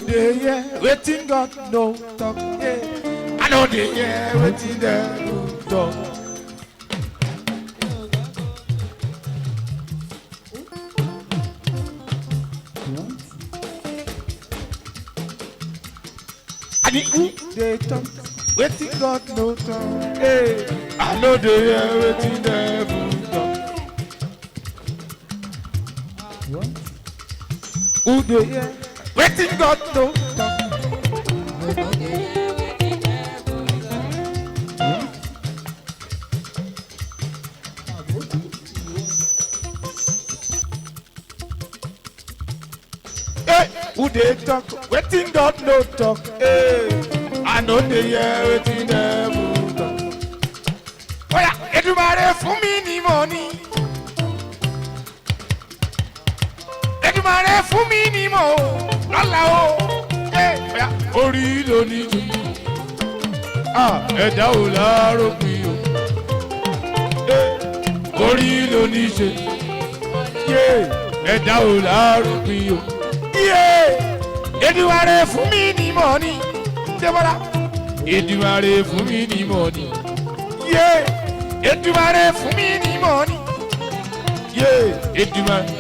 Dey hear wetin God no talk? Yeah. I no dey hear wetin devil talk. I who dey talk wetin God no talk? Hey, I no dey hear wetin devil talk. Who dey hear wetin God no talk? Hey, who dey talk wetin God no talk? Hey, I no dey hear wetin devil talk. Oya, Èdùmàrè fún mi ní money. Èdùmàrè fún mi ní mọ̀ o, lọ́la o. Hey, oya, orí ló ní jù. Ah, ẹ̀dá ò lárópin o. Hey, orí ló ní ṣe. Yeah, ẹ̀dá ò lárópin o. Yeah, Èdùmàrè fún mi ní money. Débọ́lá. Èdùmàrè fún mi ní money. Yeah, Èdùmàrè fún mi ní money. Yeah, Èdùmàrè.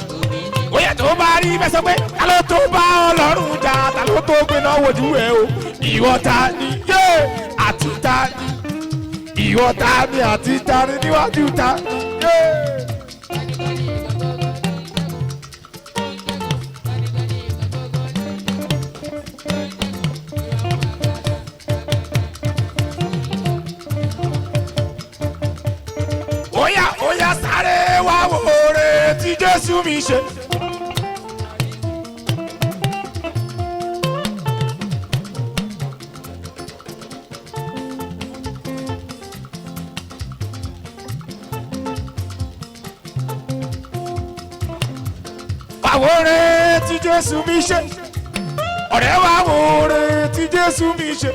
Bóyá tó bá rí bẹ́ẹ̀ sọ pé ta ló tó bá Ọlọ́run jà, ta ló tó gbéná wojú ẹ o. Ìwọ ta ni? Yeah, àti ta ni? Ìwọ ta ni àti ta ni níwájú ta ni? Yeah. Oya oya sáré wá wo oore tí Jésù mi ṣe. Wá wo oore tí Jésù mi ṣe. Ọ̀rẹ́ wá wo oore tí Jésù mi ṣe.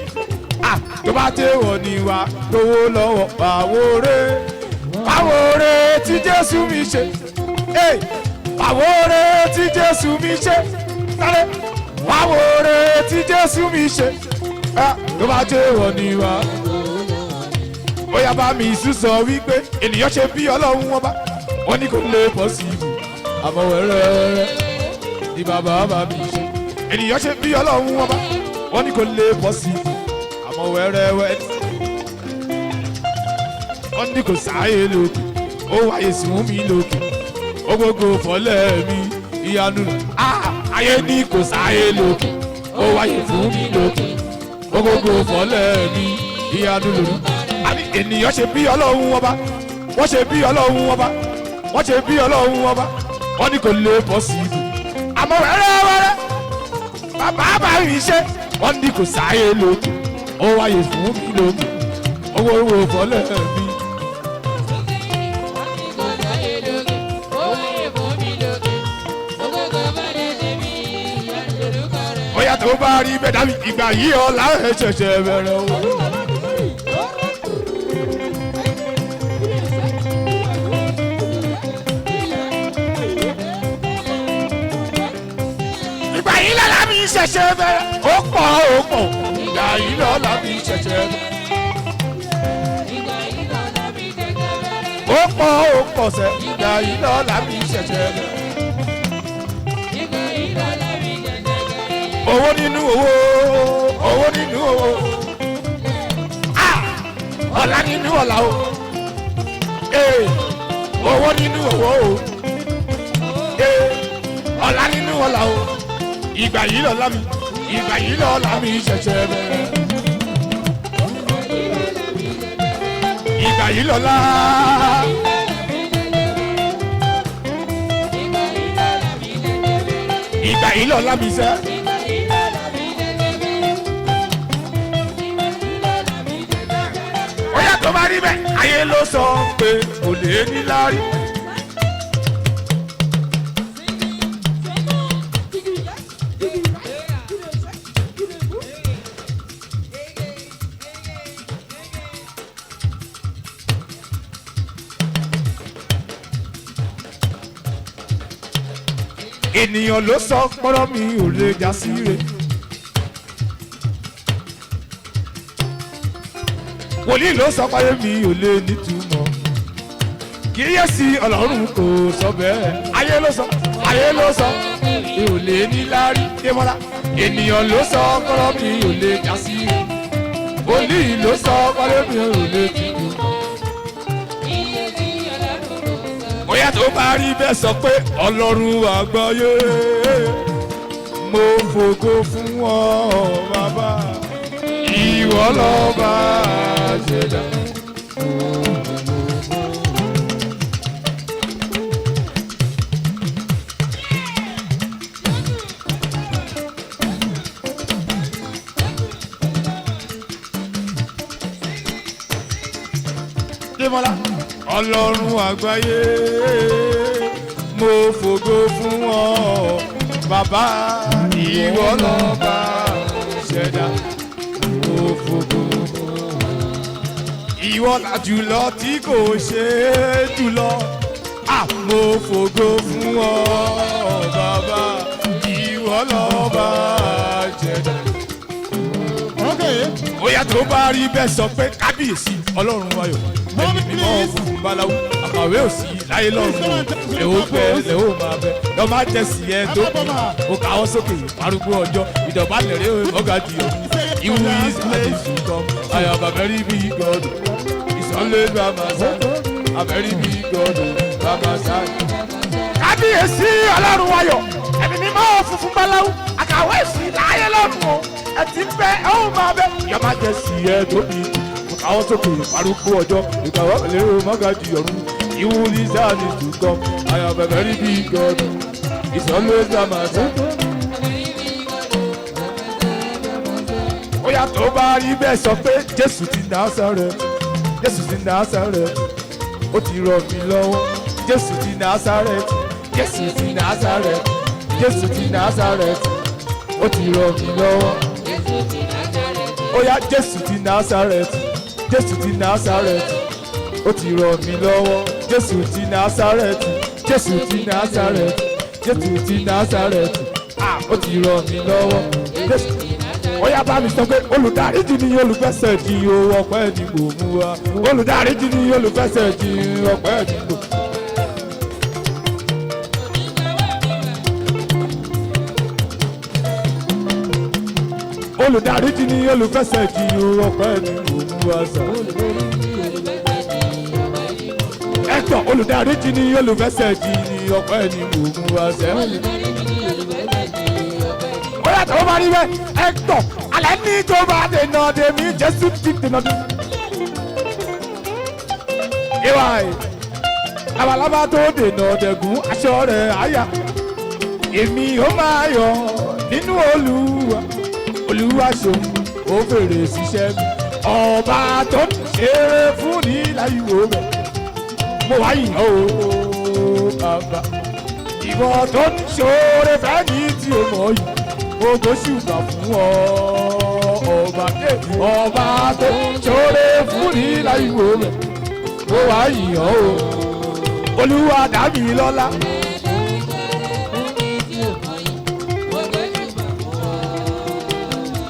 Ah, tó bá tẹ̀wọ̀ ni wá lówó lọ́wọ́ wá wo oore. Wá wo oore tí Jésù mi ṣe. Hey, wá wo oore tí Jésù mi ṣe. Sáré. Wá wo oore tí Jésù mi ṣe. Ah, tó bá tẹ̀wọ̀ ni wá. Bóyá bá mi sùn sọ wípé ènìyàn ṣe bí Ọlọ́run wọn bá. Wọ́n ní kò lè bọ́ sí ibù. Àmọ́ wẹ́rẹ́wẹ́rẹ́ ni bàbá bá mi ṣe. Ènìyàn ṣe bí Ọlọ́run wọn bá. Wọ́n ní kò lè bọ́ sí ibù. Àmọ́ wẹ́rẹ́wẹ́rẹ́. Wọ́n ní kò sáyé lókè, ó wáyé sùn mí lókè, ó gbogbo fọ́lẹ̀ mi ìyanu. Ah, ayé ní kò sáyé lókè, ó wáyé fún mi lókè, ó gbogbo fọ́lẹ̀ mi ìyanu lòlú. Àní ènìyàn ṣe bí Ọlọ́run ọba, wọ́n ṣe bí Ọlọ́run ọba, wọ́n ṣe bí Ọlọ́run ọba, wọ́n ní kò lè bọ́ sí ibù. Àmọ́ wẹ́rẹ́wẹ́rẹ́ bàbá bá mi ṣe, wọ́n ní kò sáyé lókè, ó wáyé fún mi lókè, ó gbogbo fọ́lẹ̀ mi. Bóyá tó bá rí bẹ́ẹ̀ dábì ìgbà yìí ọ̀la ẹ̀ ṣẹ̀ṣẹ̀ bẹ̀rẹ̀ o. Ìgbà yìí lọ́la mi ṣẹ̀ṣẹ̀ bẹ̀rẹ̀. Ó pọ̀ ó pọ̀. Ìgbà yìí lọ́la mi ṣẹ̀ṣẹ̀ bẹ̀rẹ̀. Ó pọ̀ ó pọ̀ sẹ́. Ìgbà yìí lọ́la mi ṣẹ̀ṣẹ̀ bẹ̀rẹ̀. Owó nínú owó, owó nínú owó. Ah! Ọlá nínú ọlá o. Ee! Owó nínú owó o. Ee! Ọlá nínú ọlá o. Ìgbà yìí lọ́la mi, ìgbà yìí lọ́la mi ṣẹ̀ṣẹ̀ bẹ̀rẹ̀. Ìgbà yìí lọ́la. Ìgbà yìí lọ́la mi sẹ́. Bóyá tó bá rí bẹ́ẹ̀, ayé ló sọ pé kò lè ní láárí. Ènìyàn ló sọ pọ́rọ́ mi ò lè já sí re. Wòlíì ló sọ pé mi ò lè nítumọ̀. Kíyèsí, Ọlọ́run kò sọ bẹ́ẹ̀. Ayé ló sọ, ayé ló sọ, mi ò lè ní láárí. Démọ́lá, ènìyàn ló sọ kọ́rọ́ mi ò lè já sí. Wòlíì ló sọ pé mi ò lè dìbò. Bóyá tó bá rí bẹ́ẹ̀, sọ pé Ọlọ́run àgbáyé, mo fògo fún ọ bàbá, ìwọ lọ́ba ṣẹ̀dá. Démọ́lá, Ọlọ́run àgbáyé, mo fògo fún ọ bàbá, ìwọ lọ́ba ṣẹ̀dá, mo fògo. Ìwọ là jùlọ tí kò ṣe é jùlọ. À, mo fògo fún ọ bàbá, ìwọ lọ́ba ṣẹ̀dá. Bóyá tó bá rí bẹ́ẹ̀, sọ pé kábíyèsí Ọlọ́run ayọ̀, ẹni mímọ́ funfun báláwú, àkàwé òsì láyé lọ́run, lè ó bẹ́ lè ó máa bẹ́ lọ́ máa tẹ̀sí ẹ tó kù ó káwọ́ sókè, arúgbó ọjọ́ ìdọ̀bálẹ̀ rẹ̀ ọ̀gá jìyọ̀. Iwu is and to come. I am a very big God. It's always by my side. A very big God by my side. Kábíyèsí Ọlọ́run ayọ̀, ẹ̀mí mímọ́ funfun báláwú, àkàwé sí láyé lọ́run o, ẹ ti ń bẹ, ẹ ó máa bẹ. Yọ máa jẹ sí ẹ tóbi, àwọn sókè, arúgbó ọjọ́ ìgbàwọ́ lérò mọ́gàjì ọ̀run. Ìwú lizard is to come. I am a very big God. It's always by my side. Bóyá tó bá rí bẹ́ẹ̀, sọ pé Jésù ti Násárẹ́tì, Jésù ti Násárẹ́tì, ó ti rọ̀ mí lọ́wọ́. Jésù ti Násárẹ́tì, Jésù ti Násárẹ́tì, Jésù ti Násárẹ́tì, ó ti rọ̀ mí lọ́wọ́. Ó yá, Jésù ti Násárẹ́tì, Jésù ti Násárẹ́tì, ó ti rọ̀ mí lọ́wọ́. Jésù ti Násárẹ́tì, Jésù ti Násárẹ́tì, Jésù ti Násárẹ́tì, ah, ó ti rọ̀ mí lọ́wọ́. Jésù, ó yá, bá mi sọ pé olùdáríjì ni olùfẹsẹ̀ di o, ọpẹ́ ni mò ń mú wa. Olùdáríjì ni olùfẹsẹ̀ di, ọpẹ́ ni mò. Olùdáríjì ni olùfẹsẹ̀ di o, ọpẹ́ ni mò ń mú wa sà. Ẹ̀tọ́, olùdáríjì ni olùfẹsẹ̀ di ni, ọpẹ́ ni mò ń mú wa sẹ́. Ó yàtọ̀, ó máa rí bẹ́ẹ̀. Ẹ̀tọ́, alẹ́ ní tó bá dènà dèmí, Jésù ti dènà dèmí. Ìwà ẹ̀ labalábá tó dènà dẹ̀gún, aṣọ rẹ̀ àyà. Èmi ó máa yọ̀ nínú Olúwa. Olúwa ṣòun, ó fèrè ṣiṣẹ́ mi. Ọba tó ń ṣeré fún ní láyìíwò rẹ̀. Mo wá yìn ọ́ o bàbá. Ìwọ tó ń ṣoore fẹ́ ní tí o mọ̀ yìí. Mo gbóṣùbà fún ọ ọba. Ọba tó ń ṣoore fún ní láyìíwò rẹ̀. Mo wá yìn ọ́ o. Olúwa dá mi lọ́lá.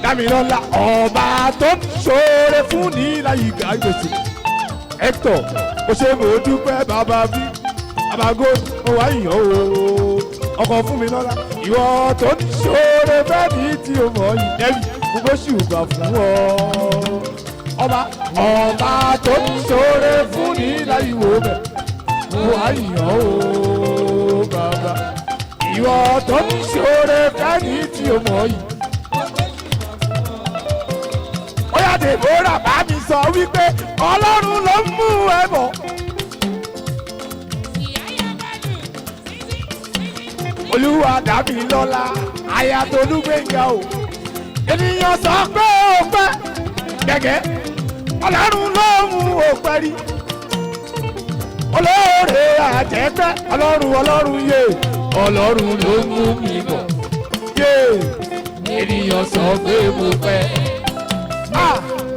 Dámilọ́lá, ọba tó ń ṣoore fún ní láyé ìgbà gbèsè. Hector, ó ṣe, mo dúpẹ́ bàbá bí abago, mo wá yìn ọ́ o. Ọkọ̀ fún mi lọ́lá. Ìwọ tó ń ṣoore fẹ́ ní tí o mọ̀ yìí. Dẹ́bi, mo gbóṣùbà fún ọ. Ọba, ọba tó ń ṣoore fún ní láyé ìwò bẹ̀. Mo wá yìn ọ́ o bàbá. Ìwọ tó ń ṣoore fẹ́ ní tí o mọ̀ yìí. Bóyá Deborah bá mi sọ wípé Ọlọ́run ló ń mú ẹ bọ̀. Olúwa dàbí lọ́la, aya tolúgbẹ̀ngà o. Ènìyàn sọ pé ó pẹ́ gẹ́gẹ́, Ọlọ́run ló mú ó pẹ́ rí. Olóore àjẹpẹ́, Ọlọ́run, Ọlọ́run yé, Ọlọ́run ló mú mi bọ̀. Yé, Ènìyàn sọ pé mo pẹ́, ah,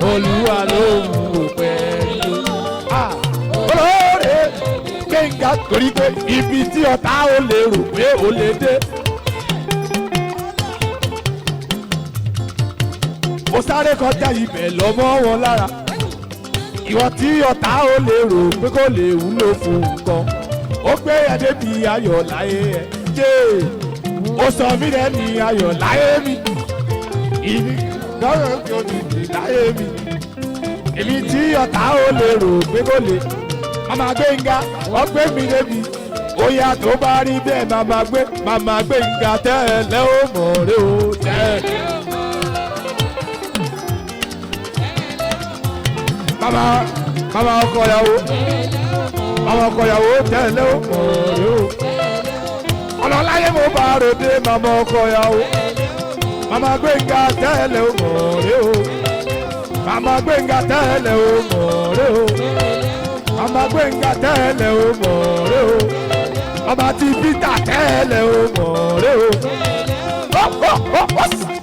Olúwa ló mú o pẹ́ rí o. Ah, olóore Gbẹ̀ngà, torí pé ibi tí ọ̀tá ò lè rò pé ò lè dé. Mo sáré kọjá ibẹ̀ lọ́mọ́ wọn lára. Ìwọ tí ọ̀tá ò lè rò pé kò lè wúlò fún nǹkan, ó gbé ẹ débi ayọ̀ láyé ẹ. Yé, ó sọ mí lẹ́ni ayọ̀ láyé mi. Ìní lọ́rọ̀ kí o ti dì láyé mi. Èmi tí ọ̀tá ò lè rò pé kò lè. Màmá Gbénga, wọ́n gbé mi débi. Ó yá, tó bá rí bẹ́ẹ̀, màmá Gbénga tẹ́lẹ̀ ó mọ̀ rí o tẹ́lẹ̀. Màmá ọkọ ìyàwó, màmá ọkọ ìyàwó tẹ́lẹ̀ ó mọ̀ rí o. Ọlọ́láyé mo bá ròde, màmá ọkọ ìyàwó. Màmá Gbénga tẹ́lẹ̀ ó mọ̀ rí o. Màmá Gbénga tẹ́lẹ̀ ó mọ̀ rí o. Màmá Gbénga tẹ́lẹ̀ ó mọ̀ rí o. Ọba ti Peter tẹ́lẹ̀ ó mọ̀ rí o. Ó ó ó ó sì.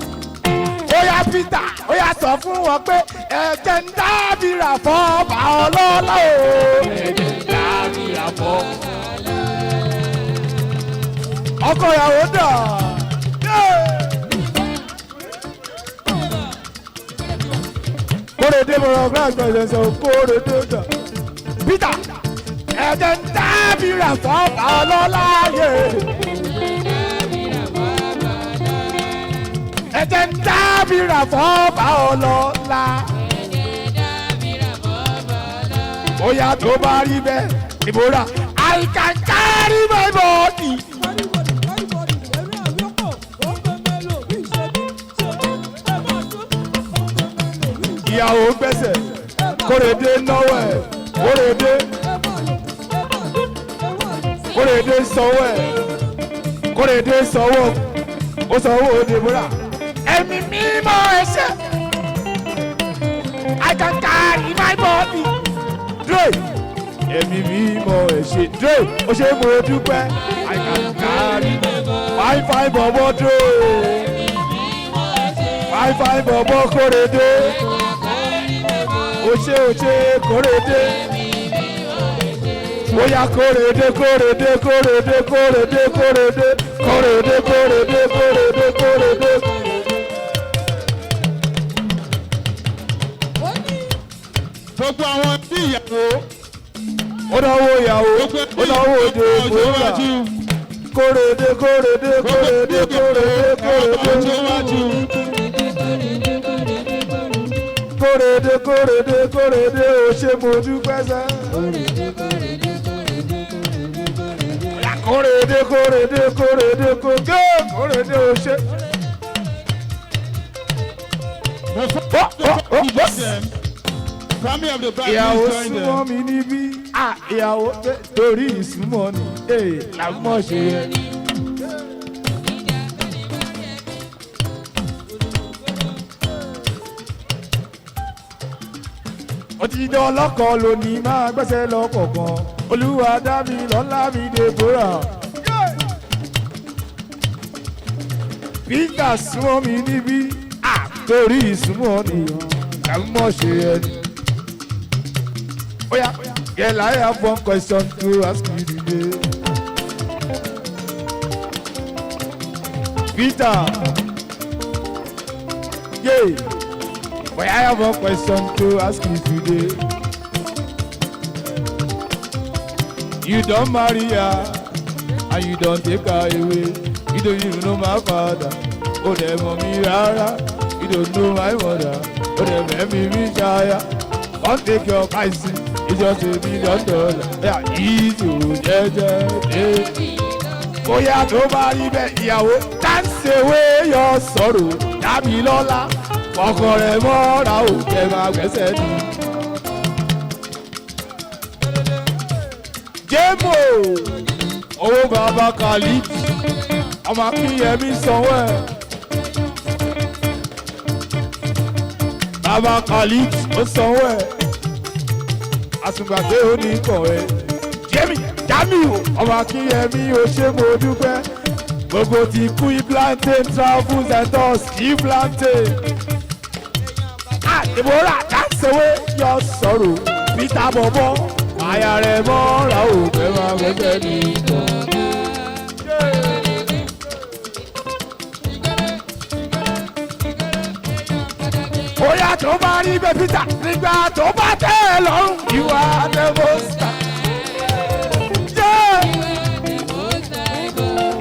Ó yá Peter, ó yá sọ fún wọn pé ẹ̀jẹ̀ ń dábìrà fọ́ọ̀bà ọlọ́lá o. Ẹ̀jẹ̀ ń dábìrà fọ́. Ọkọ ìyàwó dà. Kórèdé mọ̀ràn glass gbọ̀ngàn sọ kórèdé dà. Peter, ẹ̀jẹ̀ ń dábìrà fọ́ọ̀bà ọlọ́lá yẹ. Ẹ̀jẹ̀ ń dábìrà fọ́ọ̀bà ọlọ́lá. Ó yá, tó bá rí bẹ́ẹ̀, ìbora, I can carry my body. Ìyàwó gbẹ́sẹ̀, Kórèdé náwó ẹ̀, Kórèdé, Kórèdé sanwó ẹ̀, Kórèdé sanwó, ó sanwó Deborah. Ẹ̀mí mímọ́ ẹsẹ̀, I can carry my body. Dre, ẹ̀mí mímọ́ ẹ̀ṣẹ̀, Dre, ó ṣe mo dúpẹ́, I can carry fine fine bọ̀bọ̀ Dre, fine fine bọ̀bọ̀ Kórèdé, ó ṣe, ó ṣe Kórèdé. Bóyá Kórèdé, Kórèdé, Kórèdé, Kórèdé, Kórèdé, Kórèdé, Kórèdé, Kórèdé, Kórèdé. Gbogbo àwọn tí ìyàwó. Ó náwó ìyàwó, ó náwó òde ìbòrà. Kórèdé, Kórèdé, Kórèdé, Kórèdé, Kórèdé, Kórèdé, Kórèdé, Kórèdé, ó ṣe mo dúpẹ́ sẹ́. Kórèdé, Kórèdé, Kórèdé, Kórèdé, Kórèdé, ó ṣe. Ó ó ó ó. Family of the bride, Ìyàwó please join súnmọ́ them. mi níbí. Ah, ìyàwó torí ìsúnmọ́ ni làmọ́ ṣe yẹ. Ó ti dán ọlọ́kọ̀ lónìí, máa gbẹ́sẹ̀ lọ́kọ̀ọ̀kan. Olúwa dá mi lọ́lá mi, Deborah. Peter súnmọ́ mi níbí. Ah, torí ìsúnmọ́ ni làmọ́ ṣe yẹ ni. Oya, girl, I have one question to ask you today. Peter, yeah, but I have one question to ask you today. You don marry her and you don take her away. You don't even know my father. Ó dẹ̀ mọ̀ mi rárá. You don't know my mother. Ó dẹ̀ mẹ́mí mi ṣáyà. Come take your bicycle. It's just $1 million. Yeah, easy o jẹ́jẹ́ dé. Bóyá tó bá rí bẹ́ẹ̀, ìyàwó, dance away your sorrow. Dámilọ́lá, ọkọ rẹ̀ mọ́ra ò jẹ́ máa gbẹ́sẹ̀ ní. Jémo, owó bàbá Khalid, ọmọ Akínyẹmí sanwó ẹ̀. Bàbá Khalid ó sanwó ẹ̀. Àsùngbàgbé oníkàn ẹ̀. Jémi Jamiu, ọmọ Akínyẹmí, ó ṣe mo dúpẹ́. Gbogbo ti kú plantain travels and tours kí plantain. Àdìbòrà, dance away your sorrow. Peter bọ̀bọ̀, àyà rẹ̀ mọ́ra ò fẹ́ máa gbẹ́sẹ̀ ní ìtàn. Bóyá tó bá rí bẹ́ẹ̀ Peter nígbà tó bá tẹ́ ẹ lọ́rùn you are the most high. Yeah.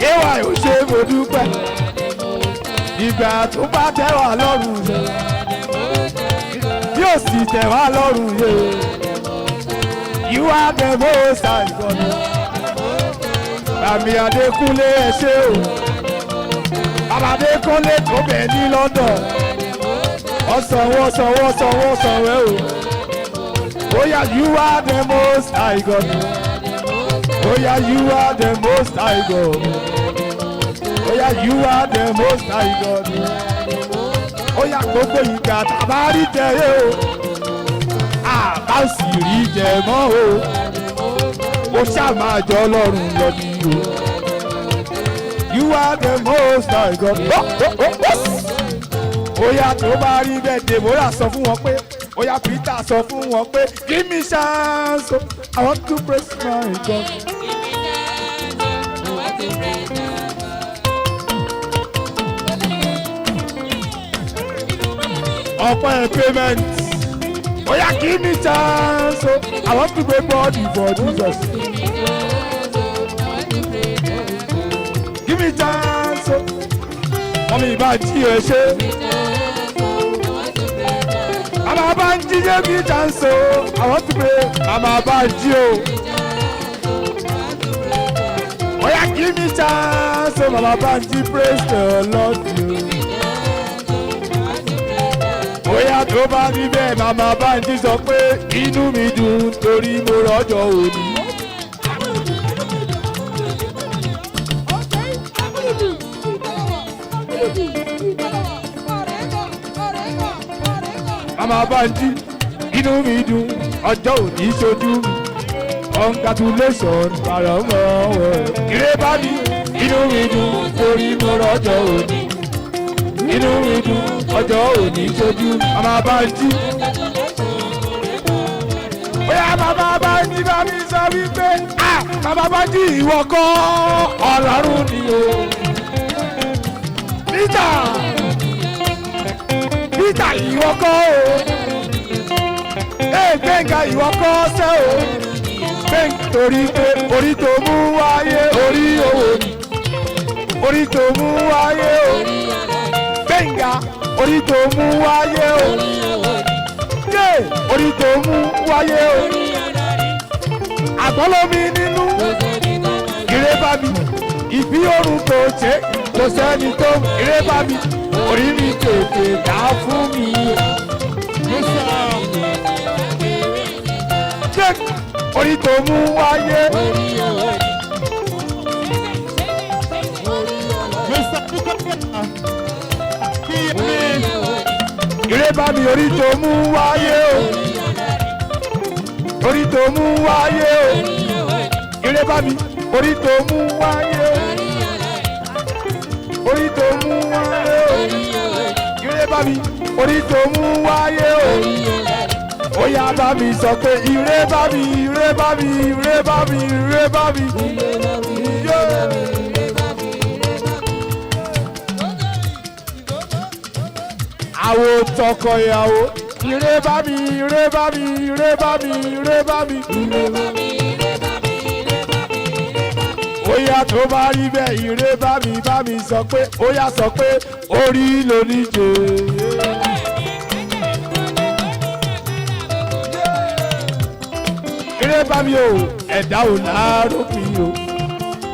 Ìwà ò ṣe mo dúpẹ́. Ìgbà tó bá tẹ́ wà lọ́rùn yẹ. Bí ó sì tẹ́ wà lọ́rùn yẹ. You are the most high God. Bàmí Adékúnlé ẹ ṣé o. Bàbá Adékúnlé tó bẹ̀ ní London. Ọ̀sánwó sanwó sanwó sanwó o. Bóyá you are the most high God. Bóyá you are the most high God. Bóyá you are the most high God. Bóyá gbogbo ìgbà tàbá rí jẹrẹ o. Àbá sì rí jẹ mọ́ o. Ó ṣáà máa jọ Ọlọ́run lọ ní o. You are the most high God. Oh, oh, oh, oh. Bóyá tó bá rí bẹ́ẹ̀ Deborah sọ fún wọn pé bóyá Peter sọ fún wọn pé give me chance o, I want to praise my God. Ọpẹ́ payment. Bóyá give me chance o, I want to break body for Jesus. Give me chance o. Mọ́mí ìbá jí ẹ ṣe. Màmá bá ń jí give me chance o, I want to pray. Màmá bá ń jí o. Bóyá give me chance o, màmá bá ń jí praise the Lord o. Bóyá tó bá rí bẹ́ẹ̀ màmá bá ń jí sọ pé inú mi dùn torí mo rọ́jò òní. Màmá bá ń jí inú mi dùn ọjọ́ òní ṣojú mi. Congratulations pàrọ̀mọ́ ẹ̀. Ire bá mi inú mi dùn torí mo rọ́jò òní. Inú mi dùn ọjọ́ òní ṣojú mi. Màmá bá ń jí. Bóyá màmá bá ń jí bá mi sọ wípé ah màmá bá jí ìwọ kọ́ Ọlọ́run ni o. Peter Peter ìwọ kọ́ o. Ee Gbẹ̀ngà ìwọ kọ́ sẹ́ o. Gbẹ̀ngà torí pé orí tó mú wáyé orí owó ni. Orí tó mú wáyé o. Gbẹ̀ngà orí tó mú wáyé o. Yé orí tó mú wáyé o. Àgbọ́lómi nínú ire bá mi. Ìbí òrùn kò ṣe kò sẹ́ni tó ire bá mi. Orí mi tètè dá fún mi. Ṣé orí tó mú wáyé? Mr. Bukola, Akínyẹmí, Ire bá mi orí tó mú wáyé o. Orí tó mú wáyé o. Ire bá mi orí tó mú wáyé o. Orí tó mú wáyé o. Ire bá mi orí tó mú wáyé o. Ó yá bá mi sọ pé ire bá mi ire bá mi ire bá mi ire bá mi. Yeah. Àwo tọkọ ìyàwó ire bá mi ire bá mi ire bá mi ire bá mi. Ó yá tó bá rí bẹ́ẹ̀ ire bá mi bá mi sọ pé ó yá sọ pé orí ló ní jẹ. Ire bá mi o ẹ̀dá ò lárópin o.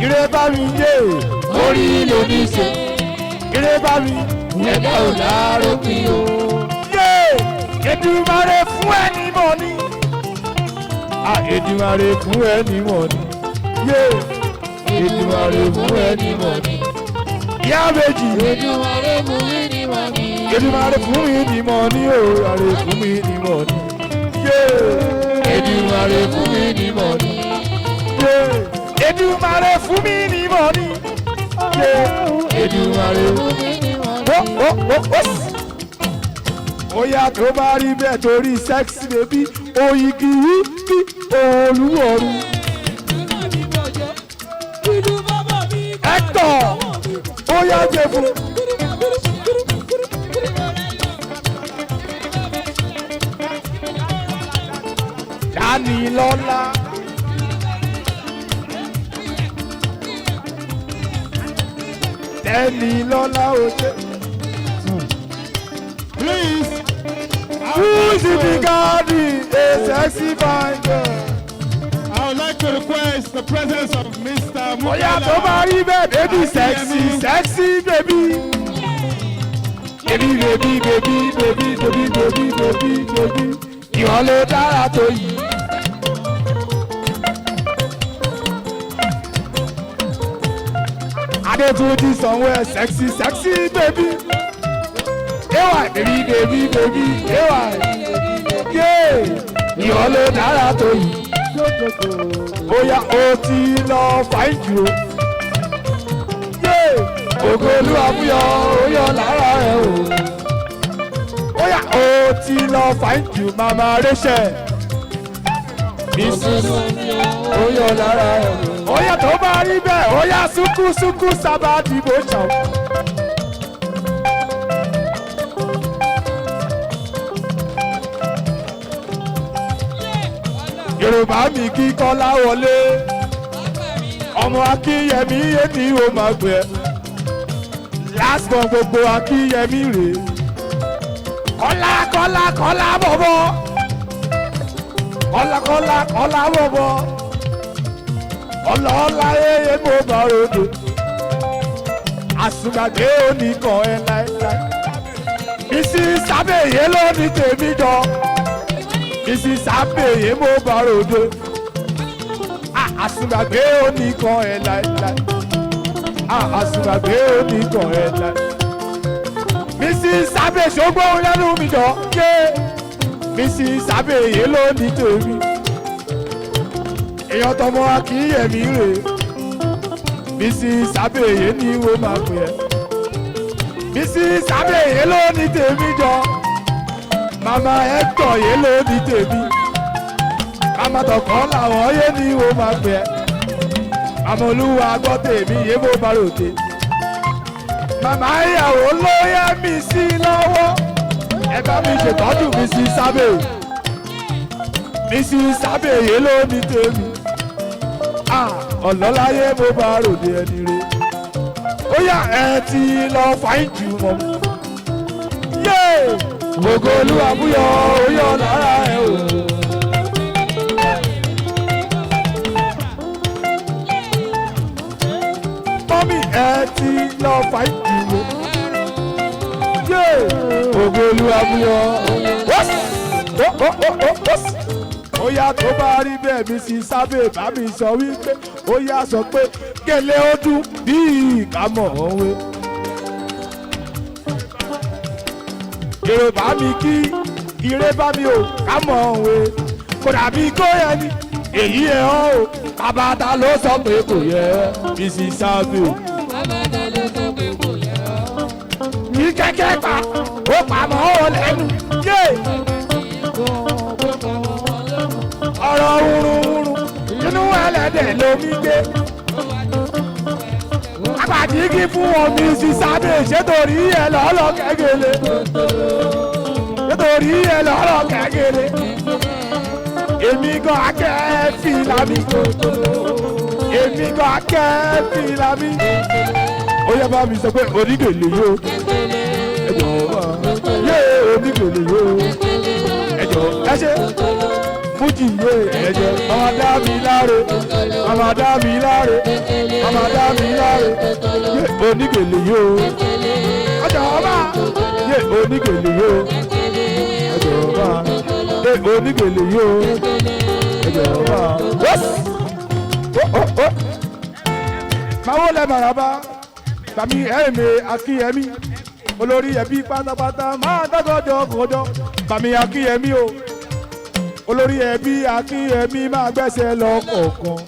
Ire bá mi yé orí ló ní ṣe. Ire bá mi ẹ̀dá ò lárópin o. Yé Èdùmàrè fún ẹni mọ̀ ni. À Èdùmàrè fún ẹni mọ̀ ni. Yé Èdùmàrè fún ẹni mọ̀ ni. Ìyá méjì Èdùmàrè fún mi ní mọ̀ ní o. Èdùmàrè fún mi ní mọ̀ ní. Yé Èdùmàrè fún mi ní mọ̀ ní. Yé Èdùmàrè fún mi ní mọ̀ ní. Yé Èdùmàrè fún mi ní mọ̀ ní. Ó ó ó ó. Bóyá tó bá rí bẹ́ẹ̀ torí sẹ́ksì bèbí oyigi yìí olúwọ̀rù. Hector ó yá jẹ fún. Dámilọ́lá. Tẹ́nilọ́lá oṣé. Please. Who's in the garden? A sexy fine girl. I would like to request the presence of Mr. Bóyá tó bá rí bẹ́ẹ̀, baby sexy sexy baby. Baby baby baby baby baby baby baby baby. Ìwọ ló dára tó yìí. Adétúnjì sanwó ẹ̀ sexy sexy baby. Ewa baby baby baby ewa. Yé ìwọ ló dára tó yìí. Bóyá o ti lọ fàájì o. Yé ògo Olúwa búyọ ó yọ lára ẹ o. Bóyá o ti lọ fàájì màmá rẹ́ṣẹ̀. Mrs. ó yọ lára ẹ o. Bóyá tó bá rí bẹ́ẹ̀ ó yá súnkú súnkú sábà dìbò ṣàn. Yorùbá mi kí Kọ́lá wọlé ọmọ Akínyẹmí yé ni ó máa gbé ẹ last born gbogbo Akínyẹmí rèé Kọ́lá Kọ́lá Kọ́lá bọ̀bọ̀ Kọ́lá Kọ́lá Kọ́lá bọ̀bọ̀ ọlọ́ọ̀lá yéye mo bá ròde àsùngbàgbé oníkan ẹ láéláé bísí sábẹ̀yé ló ní tèmi jọ bísí sábẹ̀yé mo bá ròde àsùngbàgbé oníkan ẹ láéláé àsùngbàgbé oníkan ẹ láéláé bísí sábẹ̀ ṣogbóhun lẹ́nu mi jọ yé bísí sábẹ̀yé ló ní tèmi èèyàn tọmọ Akínyẹmí rè bísí sábẹ̀yé ni wo máa pè ẹ́ bísí sábẹ̀yé ló ní tèmi jọ màmá ẹ̀tọ́ yé ló ní tèmi màmá tọkọ làwọn yé ni wo máa pè ẹ́ màmá olúwa gbọ́ tèmi yé mo bá ròde màmá ìyàwó ló yẹ mi sí lọ́wọ́ ẹ bá mi ṣètọ́jú mi sí sábẹ̀ mi sí sábẹ̀yé ló ní tèmi ọ̀lọ́láyé mo bá ròde ẹni re ó yá ẹ ti lọ fàáyìn jù mọ́ yé ògo Olúwa búyọ ó yọ lára ẹ o. Mọ́mí ẹ ti lọ fàáyìn jù mọ́ yé ògo Olúwa búyọ ó yá tó bá rí bẹ́ẹ̀ mi sì sábẹ́ bá mi sọ wípé ó yá sọ pé gèlè ó dún bí ìkámọ̀ òwe. Yorùbá mi kí ire bá mi ò kámọ̀ òwe kò dàbí kó yẹ ni èyí ẹ̀ ọ́ o bàbá ta ló sọ pé kò yẹ mi sì sábẹ́ o. Bàbá ta ló sọ pé kò yẹ ọ́. Ní kẹ́kẹ́ pa ó pamọ́ ó lẹ́nu yé. Ọ̀rọ̀ wúruwúru inú ẹlẹ́dẹ̀ lomi gbé. Apàdígí fún omi sísáde ṣètòrí ẹ lọ́lọ́ kẹ́gẹ́lẹ́. Ṣètòrí ẹ lọ́lọ́ kẹ́gẹ́lẹ́. Èmi gan akẹ́ fìlà mi. Èmi gan akẹ́ fìlà mi. Ó yẹ bá mi sọ pé onígèlè yóò. Ẹ jọ̀ọ́ yé onígèlè yóò. Ẹ jọ̀ọ́ ẹ ṣe. Fújì yé ẹ̀jẹ̀ mama dá mi láre mama dá mi láre mama dá mi láre yé onígèlè yó ọjà ọba yé onígèlè yó ọjà ọba yé onígèlè yó ọjà ọba. Máwo lẹ màràbá tàmí ẹ̀mí Akínyẹmí olórí ẹbí pátápátá máa dọ́gọ́jọ́ kọjọ́ tàmí Akínyẹmí o olórí ẹbí Akínyẹmí máa gbẹ́sẹ̀ lọ kọ̀ọ̀kan.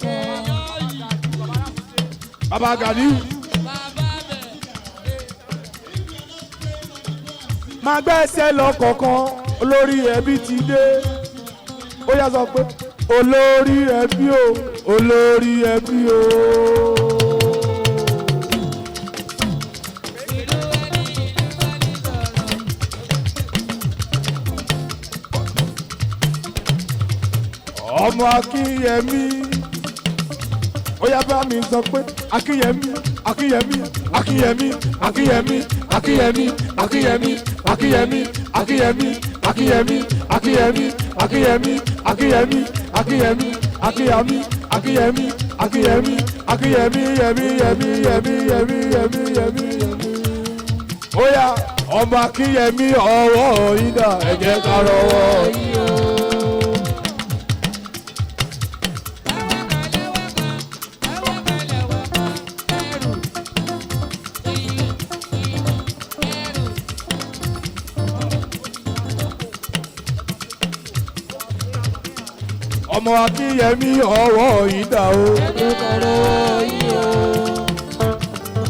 Bàbá Ganiu máa gbẹ́sẹ̀ lọ kọ̀ọ̀kan olórí ẹbí ti dé ó yá sọ pé olórí ẹbí o olórí ẹbí o. Ọmọ Akínyẹmí, ó yá bá mi sọ pé Akínyẹmí, Akínyẹmí, Akínyẹmí, Akínyẹmí, Akínyẹmí, Akínyẹmí, Akínyẹmí, Akínyẹmí, Akínyẹmí, Akínyẹmí, Akínyẹmí, Akínyẹmí, Akínyẹmí, Akínyẹmí, Akínyẹmí, Akínyẹmí, Akínyẹmí, yẹmí, yẹmí, yẹmí, yẹmí, yẹmí, yẹmí, yẹmí. Ó yá, ọmọ Akínyẹmí, ọwọ́ yín dà, ẹ jẹ́ ká rọwọ́ yín o. Ọmọ Akínyẹmí, ọwọ́ yìí dà o.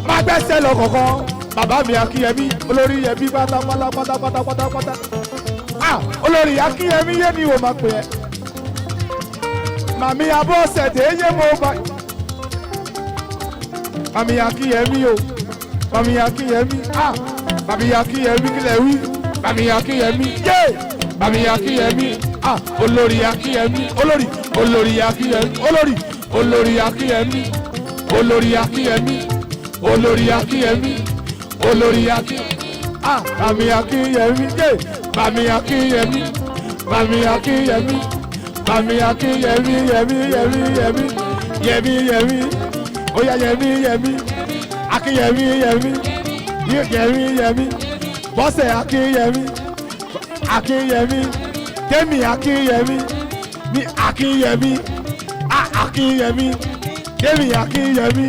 Má gbẹ́sẹ̀ lọ kọ̀ọ̀kan, bàbá mi Akínyẹmí, olórí ẹbí pátápátá pátápátá pátápátá. Ah, olórí Akínyẹmí yé ni o máa pè ẹ́. Màmí Abọ́sẹ̀dé yé mo bá. Màmí Akínyẹmí o, màmí Akínyẹmí, ah, màmí Akínyẹmí, kílẹ̀ wí, màmí Akínyẹmí yé, màmí Akínyẹmí, ah, olórí Akínyẹmí, olórí, olórí Akínyẹmí, olórí, olórí Akínyẹmí, olórí Akínyẹmí, olórí Akínyẹmí, olórí Akínyẹmí, ah, màmí Akínyẹmí yé, màmí Akínyẹmí, màmí Akínyẹmí, màmí Akínyẹmí, yẹmí, yẹmí, yẹmí, yẹmí, yẹmí, oya yẹmí, yẹmí, Akínyẹmí, yẹmí, yẹmí, yẹmí, Bọ́sẹ̀ Akínyẹmí, Akínyẹmí, Tẹ́mi Akínyẹmí, ní Akínyẹmí, a Akínyẹmí, Tẹ́mi Akínyẹmí,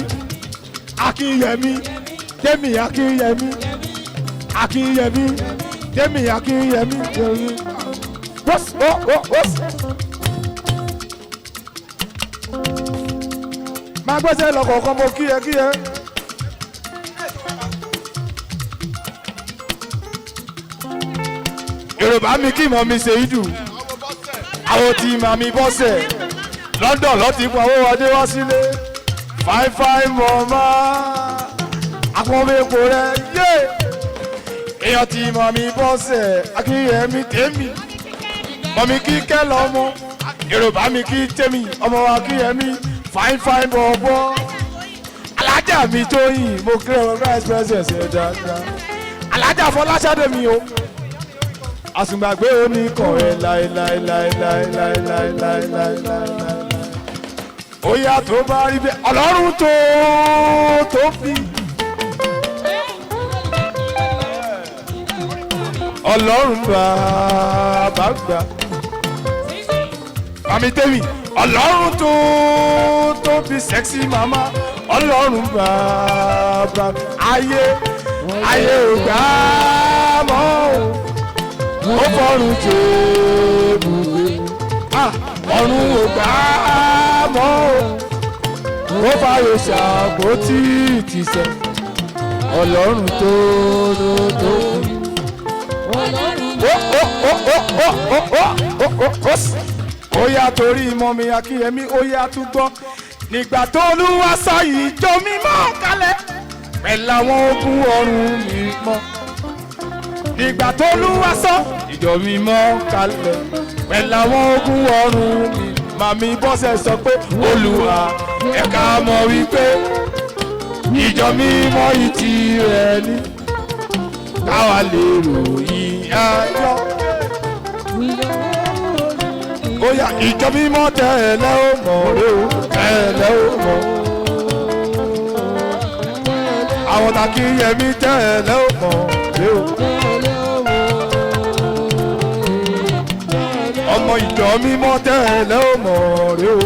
Akínyẹmí, Tẹ́mi Akínyẹmí, Akínyẹmí, Tẹ́mi Akínyẹmí, yẹmí. Wọ́s ó ó wọ́s. Máa gbẹ́sẹ̀ lọ kọ̀ọ̀kan, mo kí ẹ kí ẹ. Yorùbá mi kí mọ̀ mi ṣe ìdù. Àwọn tí màmí Bọ́sẹ̀ London lọ́ ti pa owó adé wá sílé. Fine fine mọ̀mọ́ akọ́mẹ́kọ rẹ̀ yé. Èèyàn tí màmí Bọ́sẹ̀ Akínyẹmí tèmi. Mọ̀mí kíkẹ́ lọ́mọ. Yorùbá mi kí tèmi, ọmọ Akínyẹmí, fine fine bọ̀bọ̀. Alájà mi Tóyìn, mo kí ọ̀rọ̀ Christ presence ẹ̀ dáadáa. Alájà Fọláṣadé mi o. Àsùngbàgbé oníkan ẹ̀ láéláéláéláéláéláéláéláé. Ó yá, tó bá rí bẹ́ẹ̀, Ọlọ́run tó tó fi. Ọlọ́run bàbá gbà. Mami Tẹ́mi, Ọlọ́run tó tó fi, sexy mama, Ọlọ́run bàbá, ayé ayé ò gbà mọ́ o, ó fọ́run tó bùgbé. Ah, ọ̀run ò gbà mọ́ o, ó fàyè ṣàpótí ìtìsẹ̀, Ọlọ́run tó tó tó fi. Ó ó ó ó ó ó ó ó ó ó ó yá, torí mọ́mi Akínyẹmí, ó yá tún gbọ́. Nígbà tó Olúwa sọ ìjọ mímọ́ kalẹ̀ pẹ̀lú àwọn ogun ọ̀run mímọ́. Nígbà tó Olúwa sọ ìjọ mímọ́ kalẹ̀ pẹ̀lú àwọn ogun ọ̀run mi. Màmí Bọ́sẹ̀ sọ pé Olúwa ẹ̀ka mọ̀ wípé ìjọ mímọ́ ìtì rẹ̀ ni káwa lè ròyìn ayọ̀. Ó yá, ìjọ mímọ́ tẹ̀lé ó mọ̀ rẹ o, tẹ̀lé ó mọ̀. Àwọn Takínyẹmí tẹ̀lé ó mọ̀ rẹ o. Ọmọ ìjọ mímọ́ tẹ̀lé ó mọ̀ rẹ o.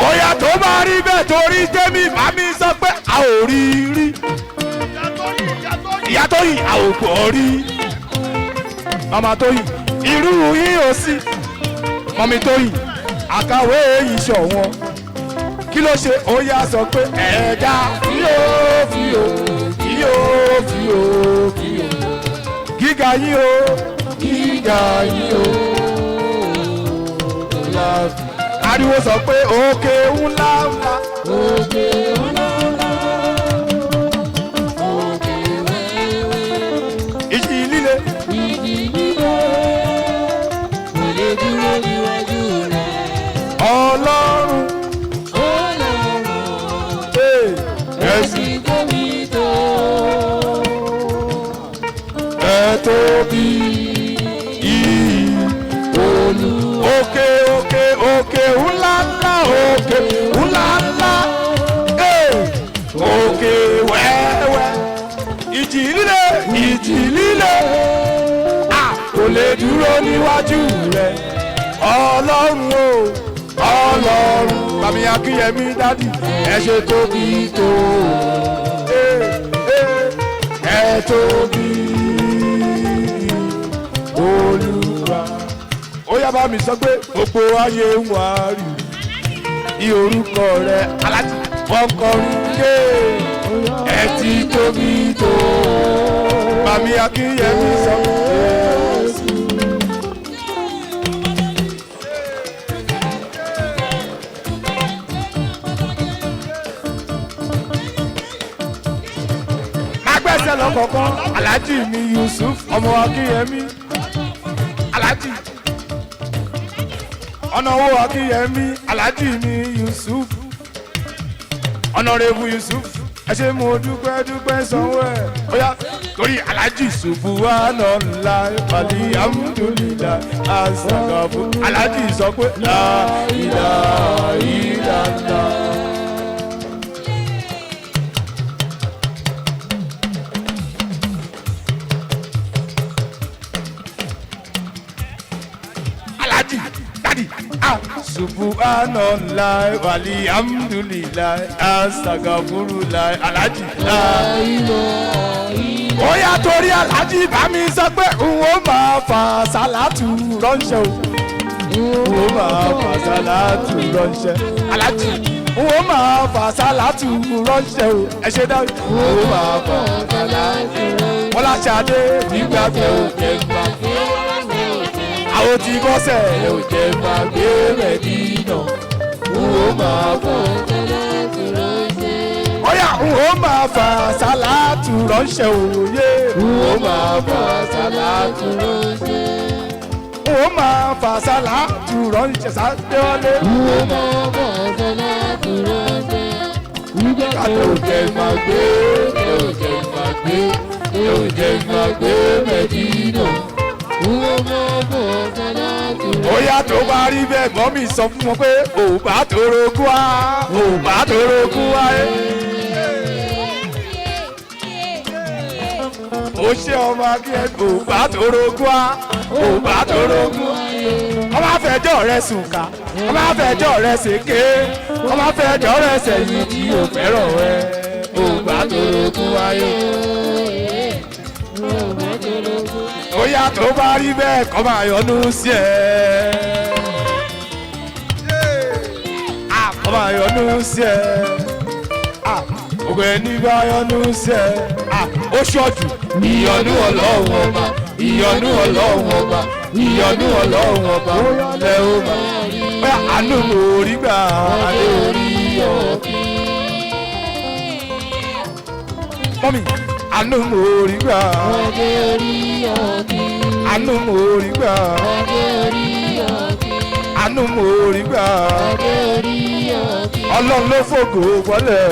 Ó yá, tó bá rí bẹ́ẹ̀, torí tẹ́mi màmí sọ pé a ò rí rí. Ìyá Tóyìn, a ò gbọ́ rí. Màmá Tóyìn, irú yín ò sí. Mọ̀mí Tóyìn, àkàwé ìṣọ̀wọ́n. Kí ló ṣe? Ó yá, sọ pé ẹ̀ẹ́dá fíò fíò fíò fíò fíò. Gíga yín o, gíga yín o. Ariwo sọ pé òkè ńlá ńlá. Òkè ńlá ńlá, òkè wẹ́wẹ́, Ìjì líle. Ìjì líle. Ìjì líle, ìjì líle, a kò lè dúró níwájú rẹ. Ọlọ́run o, Ọlọ́run. Bàmí Akínyẹmí dádì, ẹ ṣe tóbi tó. Ẹ tóbi, Olúwa. Ó yá bá mi sọ pé gbogbo ayé ń wá rí i orúkọ rẹ aláàjì wọ́n kọrin ké ẹ ti tóbi tó. Bàmí Akínyẹmí sọ pé Jésù. Agbẹ́sẹ̀ lọ́kọ̀ọ̀kan aláàjì mi Yusuf ọmọ Akínyẹmí aláàjì ọ̀nà owó Akínyẹmí aláàjì mi Yusuf ọ̀nàrẹ́bù Yusuf ẹ ṣé mo dúpẹ́ dúpẹ́ sanwó ẹ̀ bóyá torí aláàjì ṣubú wa nà ńlá ìpàdé amúdúlìlà àṣàgàbù aláàjì sọ pé láìlà ìlànà. Alhaji dadi ah subhanallah walhamdulillah astagfirullah alhaji la. Ó yá torí alhaji bá mi sọ pé n ó máa fa sálátù ránṣẹ́ o, n ó máa fa sálátù ránṣẹ́ alhaji, n ó máa fa sálátù ránṣẹ́ o, ẹ ṣe dáhùn, n ó máa fa sálátù ránṣẹ́. Bọ́lá Ṣadé nígbà tó jẹ́ gbàgbé àwọn tí bọ́sẹ̀ ò jẹ́ gbàgbé Mẹ́dínà, n ó máa fà. Ó yá n ó máa fà sálátù ránṣẹ́ òye. N ó máa fà sálátù ránṣẹ́. N ó máa fà sálátù ránṣẹ́ Sádéwálé. N ó máa fà sálátù ránṣẹ́. Kàtó jẹ́ gbàgbé, ò jẹ́ gbàgbé, ò jẹ́ gbàgbé Mẹ́dínà. Ó yá tó bá rí bẹ́ẹ̀ gbọ́n mi sọ fún wọn pé ò bá torogún wá, ò bá torogún wá ẹ́. Ó ṣe ọmọ akíyẹ ò bá torogún wá, ò bá torogún wá. Ọmọ afẹ́jọ́ rẹ sùn ká, ọmọ afẹ́jọ́ rẹ ṣèké, ọmọ afẹ́jọ́ rẹ sẹ̀yìn tí ò fẹ́ràn ẹ, ò bá torogún wáyé. Ó yá tó bá rí bẹ́ẹ̀ kọ́ máa yọnu sí ẹ. Kọ́ máa yọnu sí ẹ. Ògùn ẹni bá yọnu sí ẹ. Ó ṣọ́ọ̀jù. Ìyọnu Ọlọ́run ọba, ìyọnu Ọlọ́run ọba, ìyọnu Ọlọ́run ọba lẹ ó máa. Bóyá àánú mo rí gbà adé orí ọ̀kí. Mọ́mì, àánú mo rí gbà. Àánú mo rí gbà. Àánú mo rí gbà. Ọlọ́run ló fògo fọ́lẹ̀.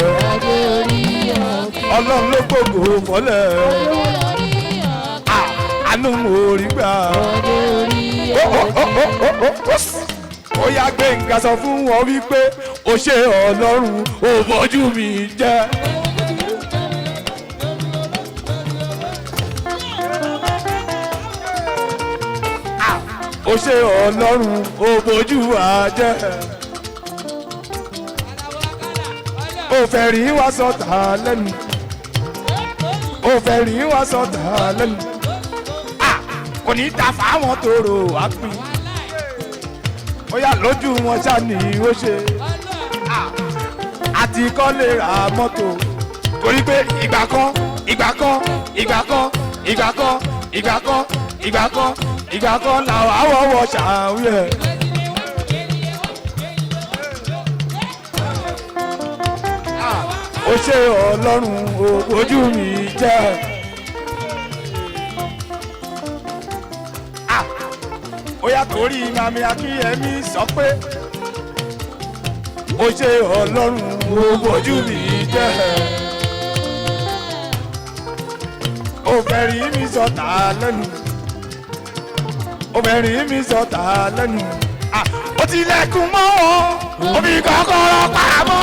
Ọlọ́run ló fògo fọ́lẹ̀. Àánú mo rí gbà. Ó yá Gbénga sọ fún wọn wípé o ṣé Ọlọ́run ò bójú mi jẹ́. Ó ṣe Ọlọ́run ó bójú wa jẹ́. Ó fẹ́ rí wa sọ̀tà lẹ́nu. Ó fẹ́ rí wa sọ̀tà lẹ́nu. Kò ní ta fáwọn tòrò wá pín. Ó yá lójú wọn ṣá ni ó ṣe. Àti kọ́ lè ra mọ́tò. Torí pé ìgbà kan, ìgbà kan, ìgbà kan, ìgbà kan, ìgbà kan, ìgbà kan, ìgbà kan làwọn àwọ̀wọ̀ ṣàwíyẹ̀. Ó ṣe Ọlọ́run ojú mi jẹ́. Ó yá torí mami Akínyẹmí sọ pé ó ṣe Ọlọ́run ojú mi jẹ́. Ó fẹ́ rí mi sọ̀tà lẹ́nu. Obìnrin mi sọ̀tà lẹ́nu. Ó ti lẹ́kùn mọ́ wọn, omi kọ́kọ́rọ́ pamọ́.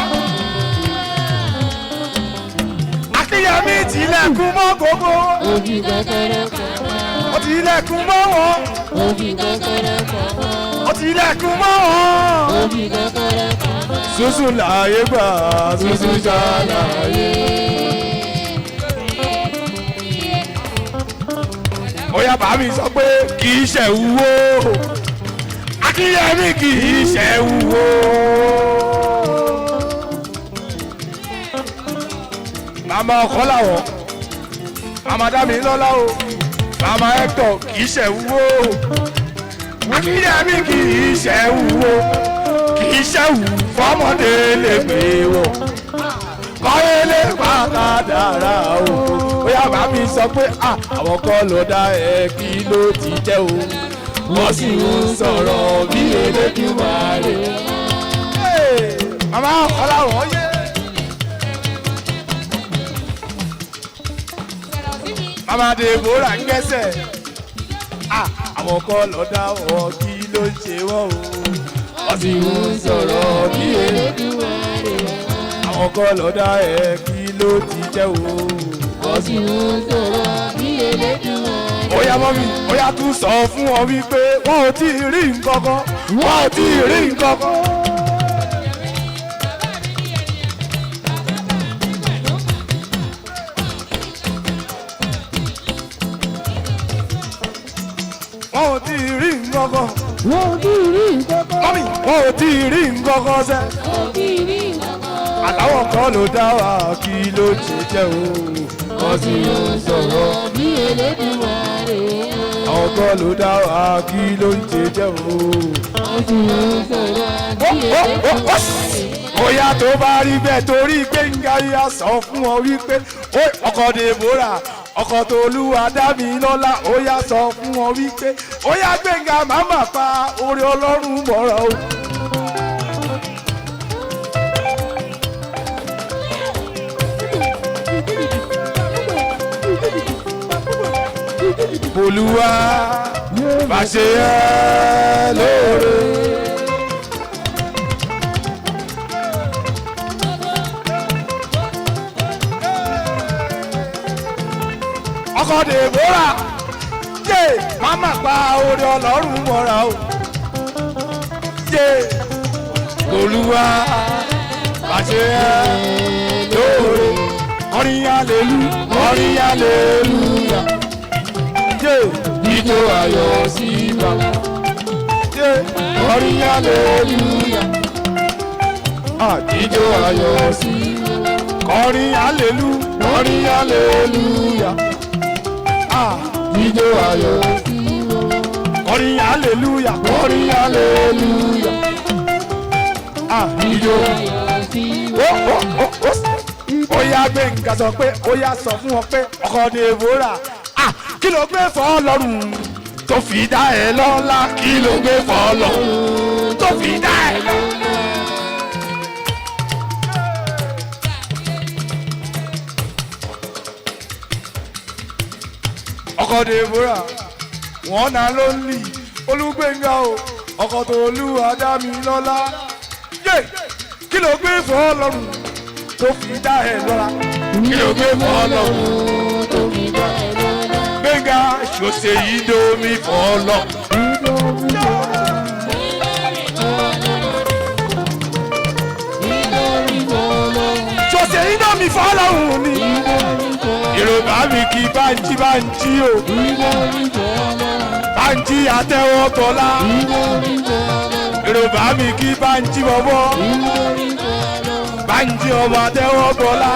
Akínyẹmí tilẹ̀kùn mọ́ gbogbo. Ó fi kọ́kọ́rọ́ pamọ́. Ó tilẹ̀kùn mọ́ wọn. Ó fi kọ́kọ́rọ́ pamọ́. Ó tilẹ̀kùn mọ́ wọn. Ó fi kọ́kọ́rọ́ pamọ́. Ṣùṣù láàyè gbà, ṣùṣù ṣàlàyé. Ó yá bá mi sọ pé kì í ṣe wúwo. Akínyẹmí kì í ṣe wúwo. Màmá ọkọ làwọn, màmá dá mi lọ́lá o, màmá Hector kì í ṣe wúwo. Akínyẹmí kì í ṣe wúwo, kì í ṣe wù fọmọdé lè gbé wọ. Kọ́yé lè pàkàdàrà o. Ó yá bá mi sọ pé àwọn kan ló dá ẹ kí ló ti jẹ́ o. Wọ́n sì ń sọ̀rọ̀ bí Elédùmarè. Màmá ọkọ làwọn yé. Màmá Deborah ń gẹ́sẹ̀. Àwọn kan ló dá wọn kí ló ń ṣe wọ́n o. Wọ́n sì ń sọ̀rọ̀ bí Elédùmarè. Àwọn kan ló dá ẹ kí ló ti jẹ́ o. Wọ́n sì ń sọ̀rọ̀ bí Elédùmarè. Ó yá mọ́mí, ó yá tún sọ fún wọn wípé wọ́n ò tí ì rí nǹkan kan, wọ́n ò tí ì rí nǹkan kan. Wọ́n ò tí ì rí nǹkan kan. Wọ́n ò tí ì rí nǹkan kan. Mọ́mí, wọ́n ò tí ì rí nǹkan kan sẹ́. Wọ́n ò tí ì rí nǹkan kan. Àláwọ̀ kan ló dá wa kí ló ṣe jẹ́ o. Wọ́n sì ń sọ̀rọ̀ bí Elédùmarè. Àwọn kan ló dá wa kí ló ń ṣe jẹ́ o. Wọ́n sì ń sọ̀rọ̀ bí Elédùmarè. Bóyá tó bá rí bẹ́ẹ̀ torí Gbénga yá sọ fún ọ wípé ọkọ Deborah ọkọ Tolúwa dá mi lọ́lá ó yá sọ fún ọ wípé ó yá Gbénga màmá pa orí Ọlọ́run mọ́ra o. Olúwa bá ṣe ẹ́ lóore. Ọkọ Deborah yé màmá pa orí Ọlọ́run mọ́ra o. Yé Olúwa bá ṣe ẹ́ lóore. Kọrin alelu, kọrin aleluya. Yé ijó ayọ̀ sí bàbá. Yé kọrin aleluya. Ijó ayọ̀ sí bàbá. Kọrin alelu, kọrin aleluya. Ijó ayọ̀ sí bàbá. Kọrin aleluya, kọrin aleluya. Ijó Ayọ̀ sí bàbá. ó yá Gbénga sọ pé ó yá sọ fún wọn pé ọkọ Deborah kí ló gbé fọ́ lọ́rùn tó fi dá ẹ lọ́lá, kí ló gbé fọ́ lọ́rùn tó fi dá ẹ lọ́lá. Ọkọ Deborah wọn náà ló ń lì Olúgbénga o, ọkọ Tolúwa dá mi lọ́lá. Yé kí ló gbé fọ́ lọ́rùn tó fi dá ẹ lọ́lá, kí ló gbé fọ́ lọ́rùn Tó fi dá ẹ lọ́lá. Gbénga ṣòṣe yìí domi fọ́ lọ. Ṣòṣe yìí domi fọ́ lọ́hùn ni. Yorùbá mi kì í báńjí báńjí o. Báńjí àtẹwọ́ tọ́lá. Yorùbá mi kì í báńjí bọ́bọ́. Báńjí ọmọ àtẹwọ́ tọ́lá.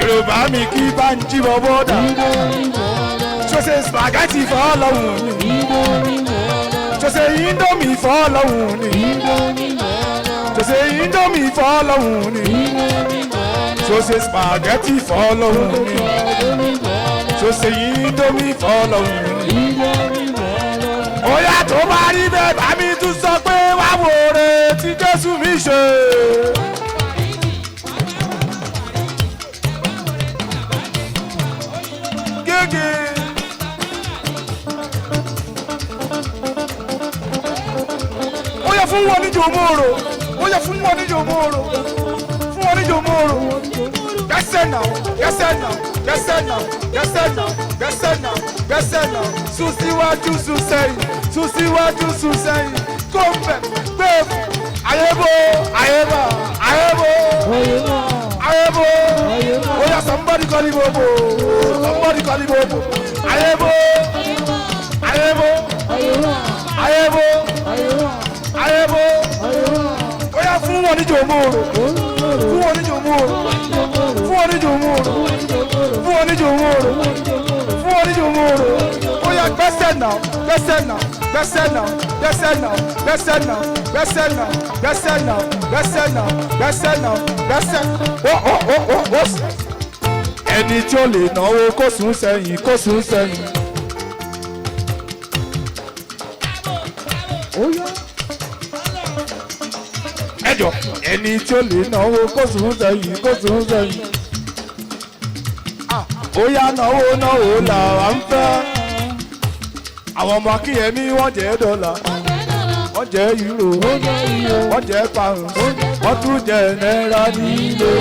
Yorùbá mi kì í báńjí bọ́bọ́ dà. Ṣòṣe spaghetti fọ́ lọ́hùn ni. Ṣòṣe indomie fọ́ lọ́hùn ni. Ṣòṣe indomie fọ́ lọ́hùn ni. Ṣòṣe spaghetti fọ́ lọ́hùn ni. Ṣòṣe indomie fọ́ lọ́hùn ni. Ó yá tó bá rí bẹ́ẹ̀ bá mi tún sọ pé wá wò re tí Jésù mi ṣe. Gègé. Ó yẹ fún wọn níjò mòrò, ó yẹ fún wọn níjò mòrò, fún wọn wọn ní jòmóòrò. Gbẹ́sẹ̀ náà, gbẹ́sẹ̀ náà, gbẹ́sẹ̀ náà, gbẹ́sẹ̀ náà, gbẹ́sẹ̀ náà, gbẹ́sẹ̀ náà. Sún síwájú, sún sẹ́yìn, sún síwájú, sún sẹ́yìn. Kó ń bẹ̀, gbé e. Àyẹ̀bó, àyẹ̀bá, àyẹ̀bó, àyẹ̀bó. Oya somebody call him Bobo, somebody call him Bobo. Àyẹ̀bó, àyẹ̀bó, àyẹ̀bó, àyẹ̀bó. Oya fún wọn ní jòmóòrò, fún wọn ní jòmóòrò, fún wọn ní jòmóòrò, fún wọn ní jòmóòrò, fún wọn ní jòmóòrò. Oya gbẹ́sẹ̀ náà, gbẹ́sẹ̀ náà, gbẹ́sẹ̀ náà, gbẹ́sẹ̀ náà, gbẹ́sẹ̀ náà, gbẹ́sẹ̀ náà, gbẹ́sẹ̀ náà, gbẹ́sẹ̀ náà, gbẹ́sẹ̀ náà, gbẹ́sẹ̀. Ó ó ó ó ó. Ẹni tí ó lè náwó kó sùn sẹ́yìn, kó sùn sẹ́yìn. Ẹjọ ẹni tí ó lè náwó kó sùn sẹ́yìn, kó sùn sẹ́yìn. Ó yá náwó náwó làwa ń fẹ́. Àwọn ọmọ Akínyẹmí wọ́n jẹ́ dọ́là, wọ́n jẹ́ euro, wọ́n jẹ́ pound, wọ́n tún jẹ́ náírà nílé.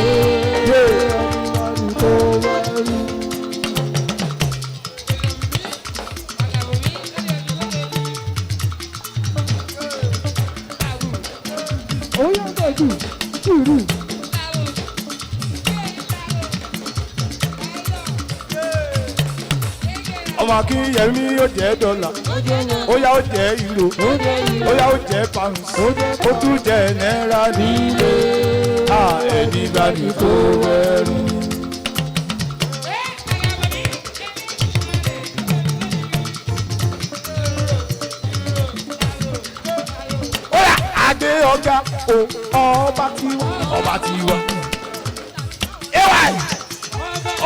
Ọmọ Akínyẹmí yóò jẹ́ dọ́là, ó yá ó jẹ́ euro, ó yá ó jẹ́ pounds, ó tún jẹ́ náírà nílé. Ẹni bá ní kó wẹ́rù. Ó yá adé ọ̀gá o, ọba tiwa, ọba tiwa.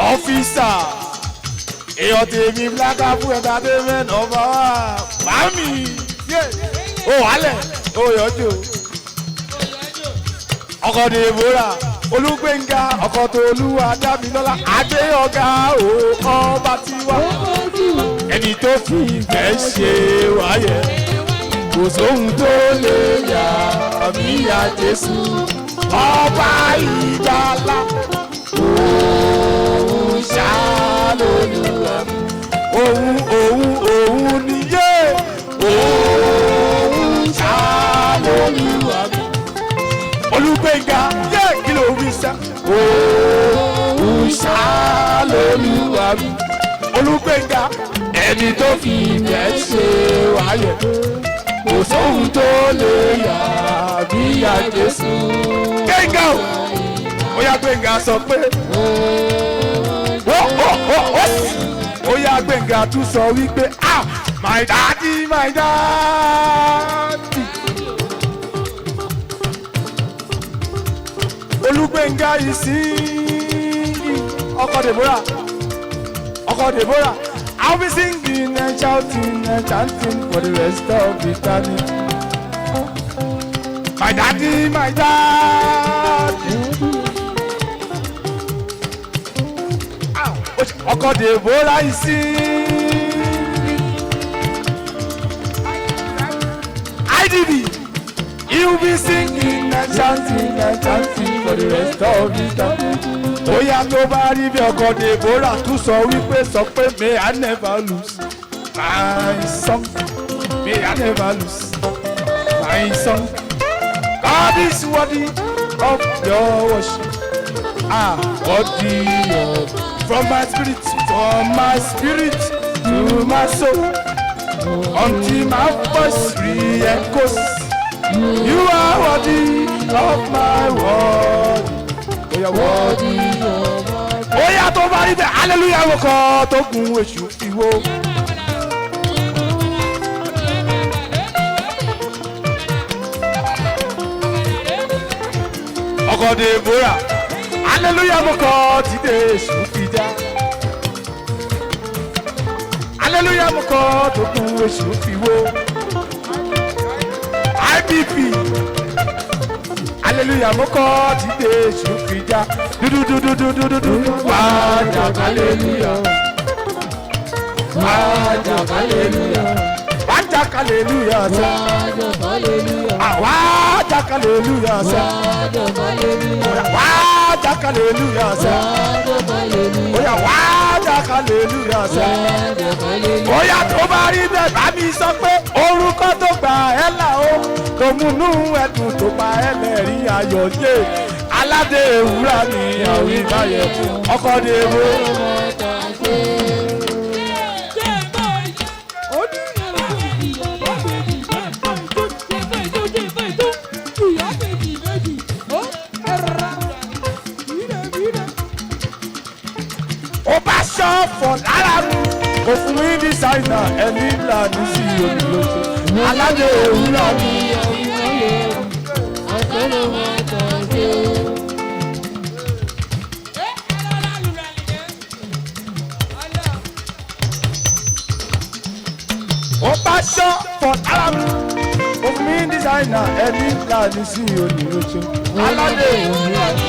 Ọ́fíìsà èèyàn tèmi Black Apple Entertainment ọba wa màmí ó wálẹ̀ ó yọjú ọkọ̀ Deborah Olúgbénga ọkọ̀ Tolúwa Dámilọ́lá adé ọ̀gá o ọba tiwa ẹni tó fi ìfẹ́ ṣe wáyẹ kò sóhun tó lè yà mí ya Jésù ọba ìgbàlà òun ṣàlòlùwà òun òun òun níyé òun ṣàlòlùwà Olúgbénga yé kí ló wí sá òun ṣàlòlùwà Olúgbénga ẹni tó fi ìfẹ́ ṣe wáyé kò sóhun tó lè yà bí ya Jésù. Gbénga o ó yá Gbénga sọ pé ó ó ó ó ó yá Gbénga tún sọ wípé ah my daddy my daddy. Olúgbénga yìí sí ọkọ Deborah, ọkọ Deborah. I'll be singing and shouting and chanting for the rest of eternity. My daddy, my daddy. Ọkọ Deborah is singing. IDB, you'll be singing and chanting and chanting for the rest of eternity. Bóyá tó bá rí bí ọkọ Deborah tún sọ wípé sọ pé may I never lose my song, may I never lose my song. God is worthy of your worship, ah, worthy of from my spirit to my soul, until my voice re-echoes. You are worthy of my word. Oya worthy. Oya tó bá rí bẹ́ẹ̀ hallelujah wo kọ́ tó gun èṣù fi wó. Ọkọ Deborah hallelujah mo kọ́ tí dé èṣù fi já. Hallelujah mo kọ́ tó gun èṣù fi wó. IPP hallelujah mo kọ́ tí dé èṣù fi já. Dúdúdúdúdúdúdú wájà hallelujah wájà hallelujah wájà jákàlélúyà sẹ́. Wá jákàlélúyà sẹ́. Wá jákàlélúyà sẹ́. Oya wá jákàlélúyà sẹ́. Oya tó bá rí bẹ́ẹ̀ bá mi sọ pé orúkọ tó gbà ẹ́ là ó tó múnú ẹ̀dùn tó pa ẹ́ lẹ́rìí ayọ̀ yé. Aládé ewúrà ni àwí báyẹ̀ ọkọ̀ dé wo. Ó bá ṣọ́ọ̀fọ̀ lára mi kò fún mi ní ṣáínà ẹni ńlá ní sí omi lóṣù. Aládé ewúrà ni. Ó bá ṣọ́ọ̀fọ̀ lára mi kò fún mi ní ṣáínà ẹni ńlá ní sí omi lóṣù. Aládé ewúrà ni.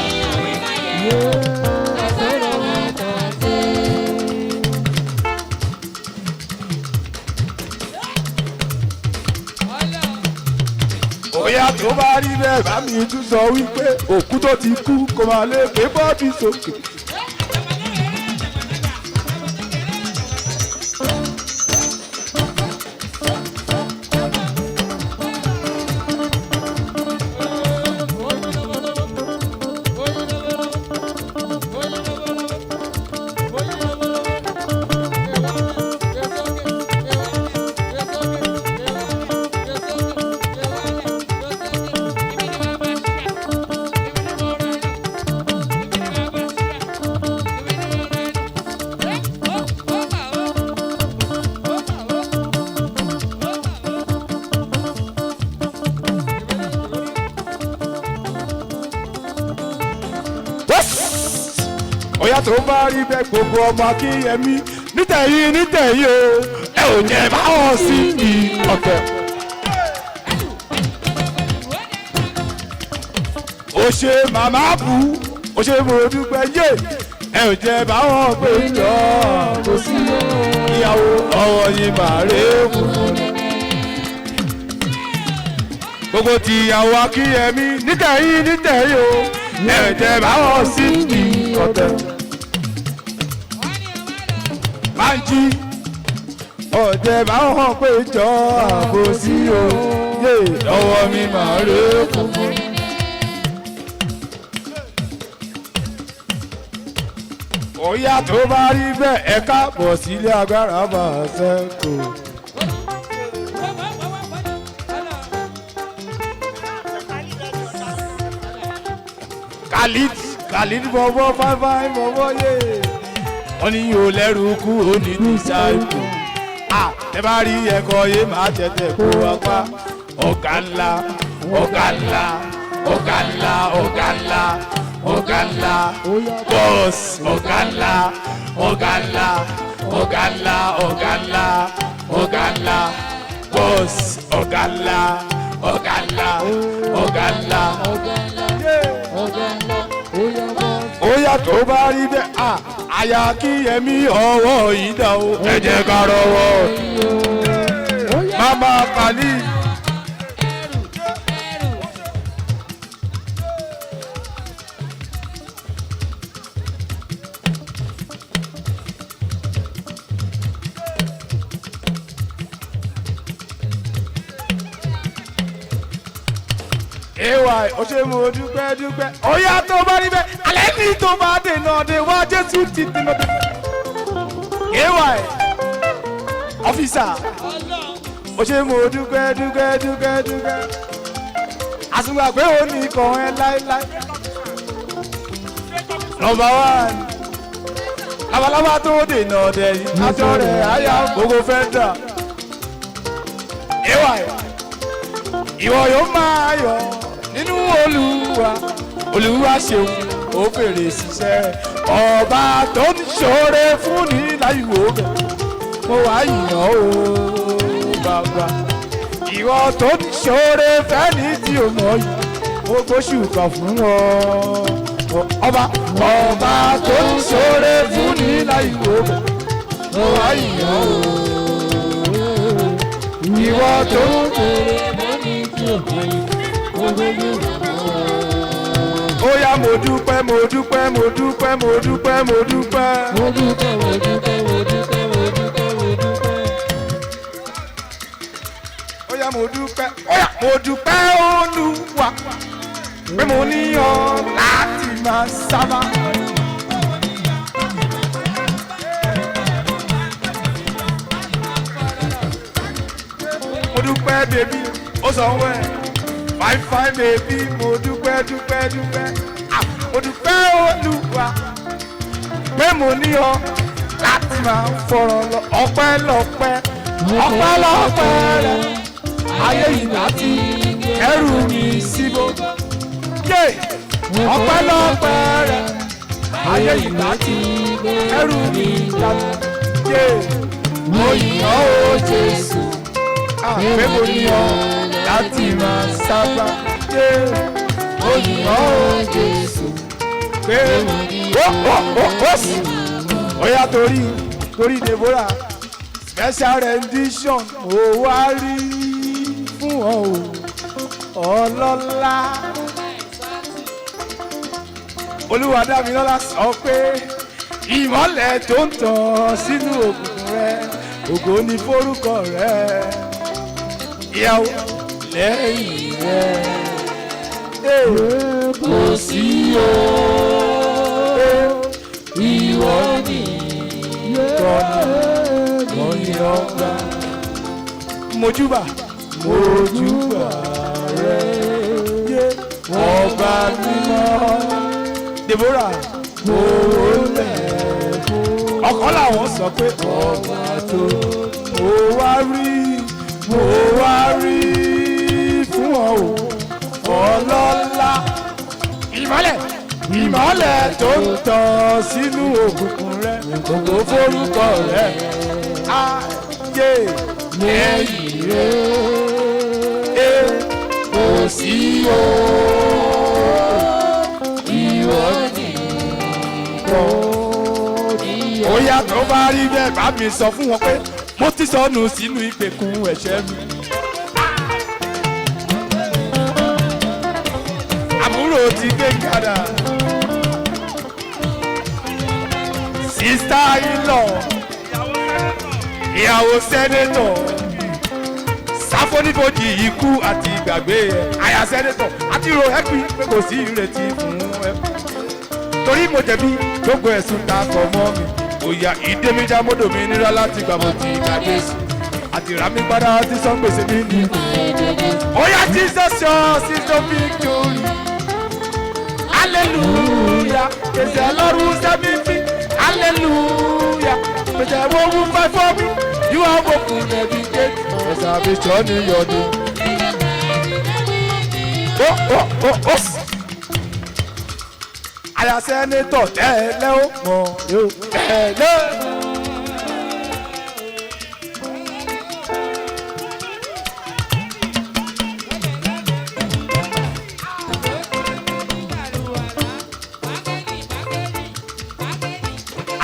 Bóyá tó bá rí bẹ́ẹ̀ bá mi tún sọ wípé òkú tó ti kú kò máa lè gbé bọ́ọ̀dì sókè. Bóyá tó bá rí bẹ́ẹ̀ gbogbo ọmọ Akínyẹmí nítẹ̀yìn nítẹ̀yìn o ẹ ò jẹ́ báwọn sí ní ọ̀tẹ̀. Ó ṣe màmá bù ó ṣe mo dúpẹ́ yé ẹ ò jẹ́ báwọn pé jọ kò sí ìyàwó ọwọ́ yìí màá rè é fún mi. Gbogbo tìyàwó Akínyẹmí nítẹ̀yìn nítẹ̀yìn o ẹ ò jẹ́ báwọn sí ní ọ̀tẹ̀. Bánjí ọ̀jẹ̀ báwọn pé jọ àbòsí o yé ọwọ́ mi màá rè é fún mi. Óyá tó bá rí bẹ́ẹ̀ ẹ káàbọ̀ sílé agbára bá a ṣẹ́kù. Khalid Khalid bọ̀bọ̀ fáfáì bọ̀bọ̀ yé. Wọ́n ní yóò lẹ́rù kú ó ní dísáìpù. Ẹ bá rí ẹ̀kọ́ yé máa tẹ̀tẹ̀ kó wá pa. Ọ̀gá ńlá ọ̀gá ńlá ọ̀gá ńlá ọ̀gá ńlá ọ̀gá ńlá bọ́ọ̀sì ọ̀gá ńlá ọ̀gá ńlá ọ̀gá ńlá ọ̀gá ńlá ọ̀gá ńlá bọ́ọ̀sì ọ̀gá ńlá ọ̀gá ńlá ọ̀gá ńlá. Ó yá tó bá rí bẹ́ẹ̀ à àyà kí ẹ̀mí ọwọ́ yìí dà o ẹ jẹ́ ká rọwọ́ mama kàlí. Ay ó ṣe mo dúpẹ́ dúpẹ́ ó yá tó bá rí bẹ́ẹ̀ alẹ́ ní tó bá dènà dé wá Jésù ti dènà dé. Ay ọ́fíìsà ó ṣe mo dúpẹ́ dúpẹ́ dúpẹ́ dúpẹ́ àsùnwàgbé ò ní kàn ẹ́ láéláé. Number one labalábá tó dènà dé yìí aṣọ rẹ̀ àyà gbogbo fẹ́ dà. Ay ìwọ yóò máa yọ̀ nínú Olúwa Olúwa ṣeun ó fèrè ṣiṣẹ́ ọba tó ń ṣoore fún ní láìwò bẹ̀ mo wá yàn ó bàbá ìwọ tó ń ṣoore fẹ́ni tí o mọ̀ yìí mo gbóṣùkà fún ọ ọba ọba tó ń ṣoore fún ní láìwò bẹ̀ mo wá yàn ó. Ìwọ tó Tó ń bèrè mọ́ni tí ò mọ̀yì, mo gbójú bàbá. Ó yá, mo dúpẹ́, mo dúpẹ́, mo dúpẹ́, mo dúpẹ́, mo dúpẹ́. Mo dúpẹ́, mo dúpẹ́, mo dúpẹ́, mo dúpẹ́, mo dúpẹ́. Ó yá, mo dúpẹ́, ó yá, mo dúpẹ́ Olúwa pé mo ní ọ láti máa sábà. Mo dúpẹ́ baby, ó sọ wẹ́ fine fine baby, mo dúpẹ́, dúpẹ́, dúpẹ́. Ah, mo dúpẹ́ Olúwa pé mo ní ọ láti máa fọ̀rọ̀ lọ. Ọpẹ́ lọ́pẹ́, ọpẹ́ lọ́pẹ́ rẹ, ayé ìgbà tí ẹrù mi síbò yé, ọpẹ́ lọ́pẹ́ rẹ, ayé ìgbà tí ẹrù mi jáde yé, mo yìn ọ́ o Jésù. Ah, pé mo ní ọ láti máa sábà yé, mo yìn ọ́ o Jésù. Pé ó ó ó ó sì ó yá, torí Deborah special rendition, mo wá rí fún ọ o, ọlọ́lá Olúwa Dámilọ́lá sọ pé ìmọ́lẹ̀ tó ń tàn sínú òkùnkùn rẹ, ògo ni forúkọ rẹ, ìyàwó lẹ́yìn rẹ Kò sí o, ìwọ ni Tọ́ni ọgbà, mojúbà, mojúbà rẹ yé, ọba mímọ́. Deborah, mo lẹ̀ ọkọ làwọn sọ pé ọba tó mo wá rí, mo wá rí fún ọ o, ọlọ́lá. Ìmọ́lẹ̀, ìmọ́lẹ̀ tó ń tàn sínú òkùnkùn rẹ, ògo forúkọ rẹ, ayé lẹ́yìn rẹ kò sí o, ìwọ ni ó yá, tó bá rí bẹ́ẹ̀, bá mi sọ fún wọn pé mo ti sọnù sínú ìgbèkùn ẹ̀ṣẹ̀ mi. Àbúrò ti gbé kàdà, sister in-law, ìyàwó senator, sáfónífojì ikú àti ìgbàgbé ẹ, àyà senator àti ro ẹ́pì pé kò sí ìrètí fún ẹ torí mo jẹ̀bi gbogbo ẹ̀sùn ta kọ̀ mọ́ mi. Òyà ìdè mi já mọ́dọ̀ mi nira láti gbà mo ti gbàgbé àti rà mí padà ti san gbèsè mi ní. Oya, Jesus your sister victory, hallelujah, gbèsè ọlọ́run sẹ́mi fi, hallelujah, gbèsè owó fẹ́ fọ́ mi, you are open every gate for salvation in your name. Ó ó ó ó àyà senator tẹ́lẹ̀ ó mọ̀ yóò tẹ́lẹ̀.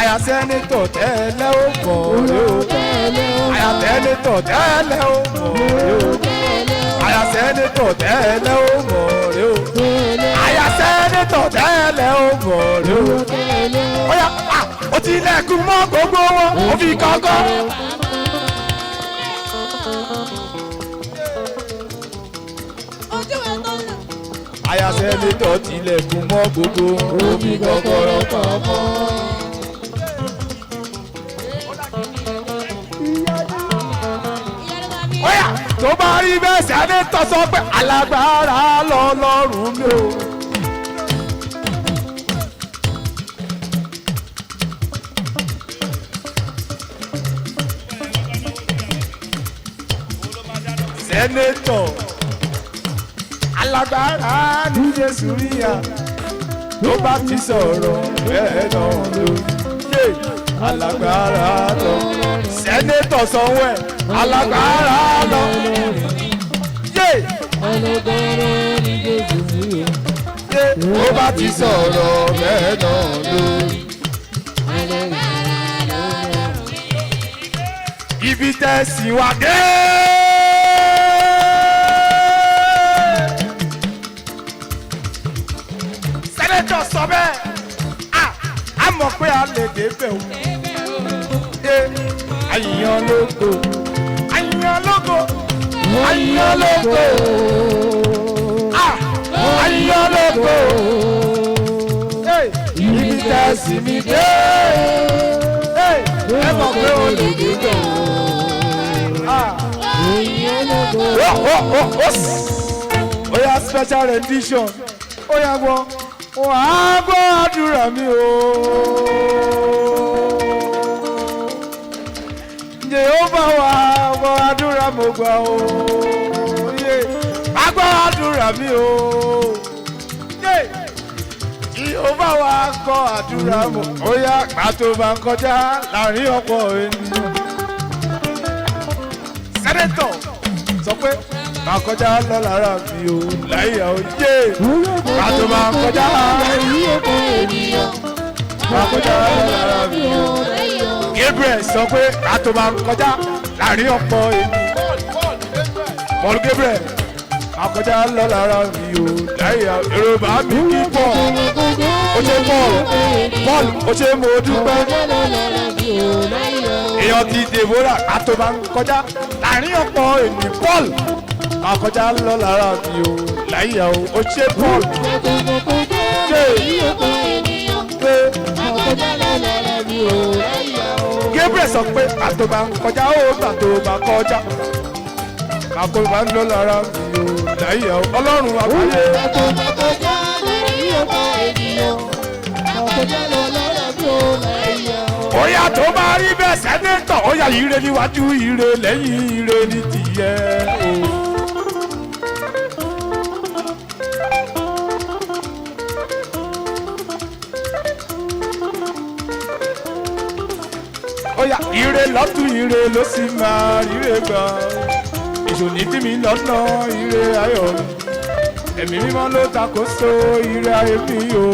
Àyà senator tẹ́lẹ̀ ó mọ̀ yóò àyà senator tẹ́lẹ̀ ó mọ̀ yóò àyà senator tẹ́lẹ̀ ó mọ̀ yóò àyà senator tẹ́lẹ̀ ó mọ̀ yóò. Ó yá, ó ti lẹ́kùn mọ́ gbogbo wọn, ó fi kọ́kọ́. Ojú ẹ̀ tó lù. Àyà senator tilẹ̀kùn mọ́ gbogbo wọn, ó fi kọ́kọ́rọ́ pamọ́. Ìyá ló máa bí. Ó yá, tó bá rí bẹ́ẹ̀, senator sọ pé alágbára lọ́lọ́run mi o. Senator, alágbára ní Jésù ríya, tó bá ti sọ̀rọ̀ bẹ́ẹ̀ náà ló yé, alágbára lọ. Senator sanwó ẹ̀, alágbára lọ yé. Ọlọ́gbọ́rọ̀ ní Jésù sí o. Yé, tó bá ti sọ̀rọ̀ bẹ́ẹ̀ náà ló. Alágbára lọ́lọ́run mi. Ibi tẹ̀sí wa dé. pé a lè débẹ̀ o. Àyàn lógo, àyàn lógo, àyàn lógo, àyàn lógo. Ibi tẹ̀sí mi dé, ẹ mọ̀ pé o lè débẹ̀ o. Ó yá special rendition, ó yá gbọ́, wà á gbọ́ àdúrà mi o. Jèhófà wà á gbọ́ àdúrà mo gbà o. Á gbọ́ àdúrà mi o. Jèhófà wà á gbọ́ àdúrà mo. Ó yá gbà tó bá ń kọjá láàrin ọ̀pọ̀ ènìyàn. Sẹ́nẹ́tọ̀ sọ pé máa kọjá lọ lára mi o láyà o yé máa tó máa kọjá máa kọjá lọ lára mi o. Gabriel sọ pé máa tó máa kọjá láàrin ọ̀pọ̀ ènìyàn. Paul Gabriel máa kọjá lọ lára mi o láyà èrò bá mi kí Paul ó ṣe Paul Paul ó ṣe mo dúpẹ́. Èèyàn ti Deborah máa tó máa kọjá láàrin ọ̀pọ̀ ènìyàn. Paul máa kọjá lọ lára mi o láyà o ó ṣe Paul. Gabriel sọ pé àtò máa ń kọjá ó gbàtò máa kọjá àtò máa ń lọ lára mi o láyà o Ọlọ́run àgbáyé. Àtò máa kọjá lórí ọ̀pọ̀ ènìyàn, àkọjá lọ lára mi ò láyà o. Ó yá tó bá rí bẹ́ẹ̀ sẹ́nẹ́tọ̀ ó yá ire níwájú ire lẹ́yìn ire ní tìyẹ o. Ó yá ire lọ́tún ire ló sì máa ríre gbà. Èṣù ní dí mi lọ́nà ire ayọ̀ mi. Ẹ̀mí mímọ́ ló takóso ire ayé mi o.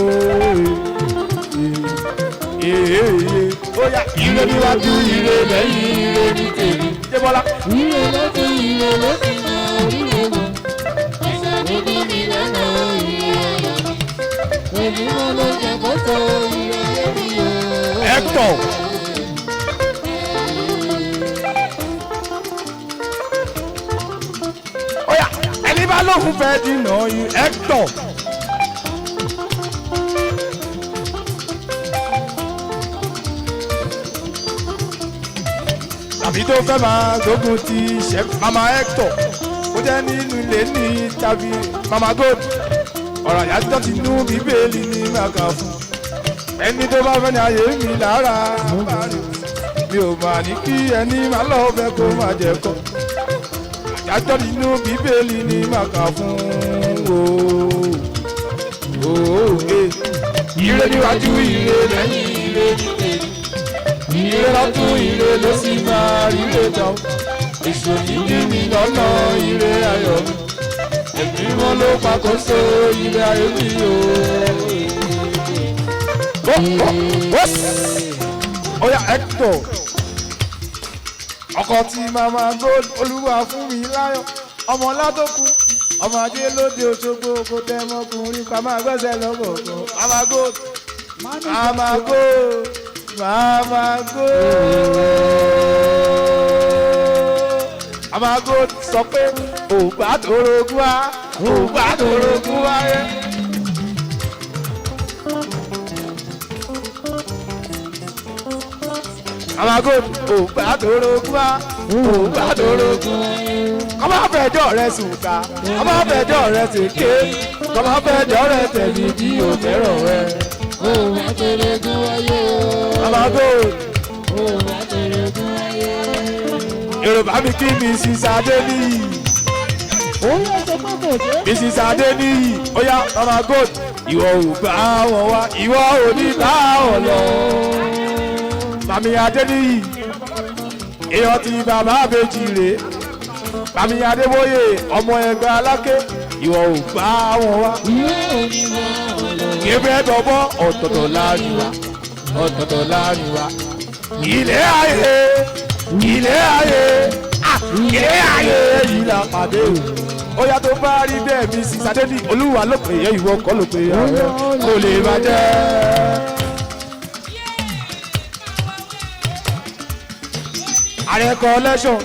Ó yá ire níwájú ire lẹ́yìn ire ní tèmi. Jébọ́lá. Ire lọ́tún ire ló sì máa ríre gbà. Èṣù ní dí mi lọ́nà ire ayọ̀ mi. Ẹ̀mí mímọ́ ló takóso ire ayé mi o. Hector. Ó yá ẹni bá lóhùn fẹ́ dínà yìí Hector. Tàbí tó fẹ́ máa gbógun ti ṣe mama Hector ó jẹ́ nínú ilé ní tàbí mama gold ọ̀rọ̀ àyájọ́ ti nú bíbélì ní màkà fún ẹni tó bá fẹ́ ní ayé mi lára mi ò mà ní kí ẹni máa lọ fẹ́ kó má jẹ kọ́ àyájọ́ nínú bíbélì ní màkà fún o ire níwájú ire lẹ́yìn ire ire lọ́tún ire ló sì máa ríre tán èso yìí mi lọ́nà ire ayọ̀ mi ẹ̀mí wọn ló pàkóso ire ayé mi o. Ó yá Hector ọkọ tí màmá gold olúwa fún mi láyọ̀ ọmọ látòkù ọmọ ajé lóde Òṣogbo kò tẹ ọmọkùnrin pa máa gbẹ́sẹ̀ lọ́kọ̀ọ̀kan màmá gold màmá gold màmá gold màmá gold sọ pé ògbà tórogún wá ògbà tórogún wá yẹ. Màmá gold ògbà tórogún wá ògbà tórogún kọ́má fẹjọ́ rẹ sùn ká kọ́má fẹjọ́ rẹ sèké kọ́má fẹjọ́ rẹ tẹ̀lé bí o fẹ́ràn rẹ. Ó wá tẹ̀légún wáyé o. Màmá gold Ó wá tẹ̀légún wáyé. Yorùbá mi kí Mrs. Adéníyì Mrs. Adéníyì ó yá Màmá gold ìwọ ò bá wọn wá ìwọ ò ní bá wọn lọ. Màmí Adéníyì èèyàn ti bàbá àbèjì rèé Màmí Adébóyè ọmọ ẹgbẹ́ Aláké ìwọ ò bá wọn wá. Ìwọ ò ní bá wọn lọ. Gabriel bọ̀bọ̀ ọ̀tọ̀ọ̀tọ̀ láàrin wa ọ̀tọ̀ọ̀tọ̀ láàrin wa. Ilé ayé ilé ayé ah, ilé ayé yìí la pàdé o. Ó yá tó bá rí bẹ́ẹ̀ mi sì sádẹ́lì olúwa ló pè é ìwọ kọ́ ló pè é ààrẹ kò lè bàjẹ́. Ààrẹ collection.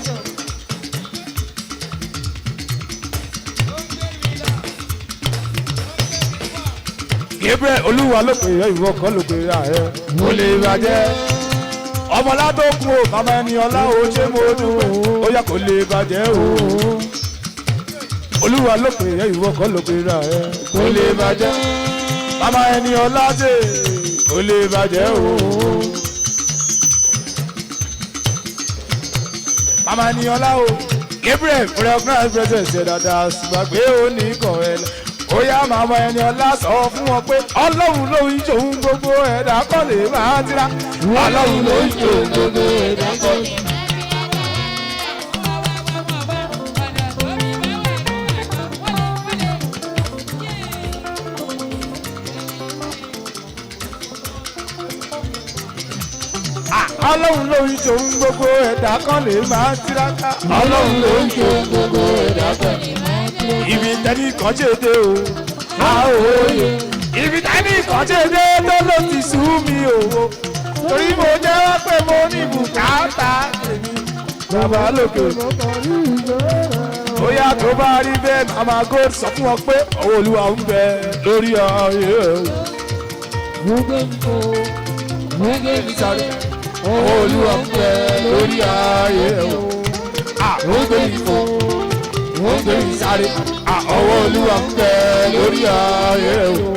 Gabriel Olúwa ló pè é, ìwọ kọ́ ló pè é ààrẹ. Kò lè bàjẹ́. Ọmọlá tó kú o, màmá ẹni ọlá o, ṣé mo dúpẹ́? Ó yá, kò lè bàjẹ́ o. Olúwa ló pè é, ìwọ kọ́ ló pè é ààrẹ. Kò lè bàjẹ́. Màmá ẹni ọlá dé, kò lè bàjẹ́ o. Màmá ẹni ọlá o. Gabriel recognize presence ẹ̀ dáadáa, ṣùgbọ́n pé ó ní kàn ẹ́ lọ. Ó yá, màmá ẹni ọlá, sọ fún wọn pé Ọlọ́run ló ń ṣòun gbogbo, ẹ̀dá kọ́ lè máa tira. Ọlọ́run ló ń ṣòun gbogbo, ẹ̀dá kọ́ lè. Ọlọ́run ló ń ṣòun gbogbo, ẹ̀dá kọ́ lè máa tiraka. Ọlọ́run ló ń ṣòun gbogbo, ẹ̀dá kọ́ lè. Ibi tẹ́lí kan ṣe dé o, a ò yẹ. Ibi tẹ́lí kan ṣe dé tó ló ti sú mi o. Torí mo jẹ́ pé mo ní bùkátà tèmi. Bàbá lókè. Bóyá tó bá rí bẹ́ẹ̀, màmá gold, sọ fún wọn pé ọwọ́ Olúwa ń bẹ lórí ayé o. Ọwọ́ Olúwa ń bẹ lórí ayé o. Ó gbé mi fò, ó gbé mi sáré. Ọwọ́ Olúwa ń bẹ lórí ayé o.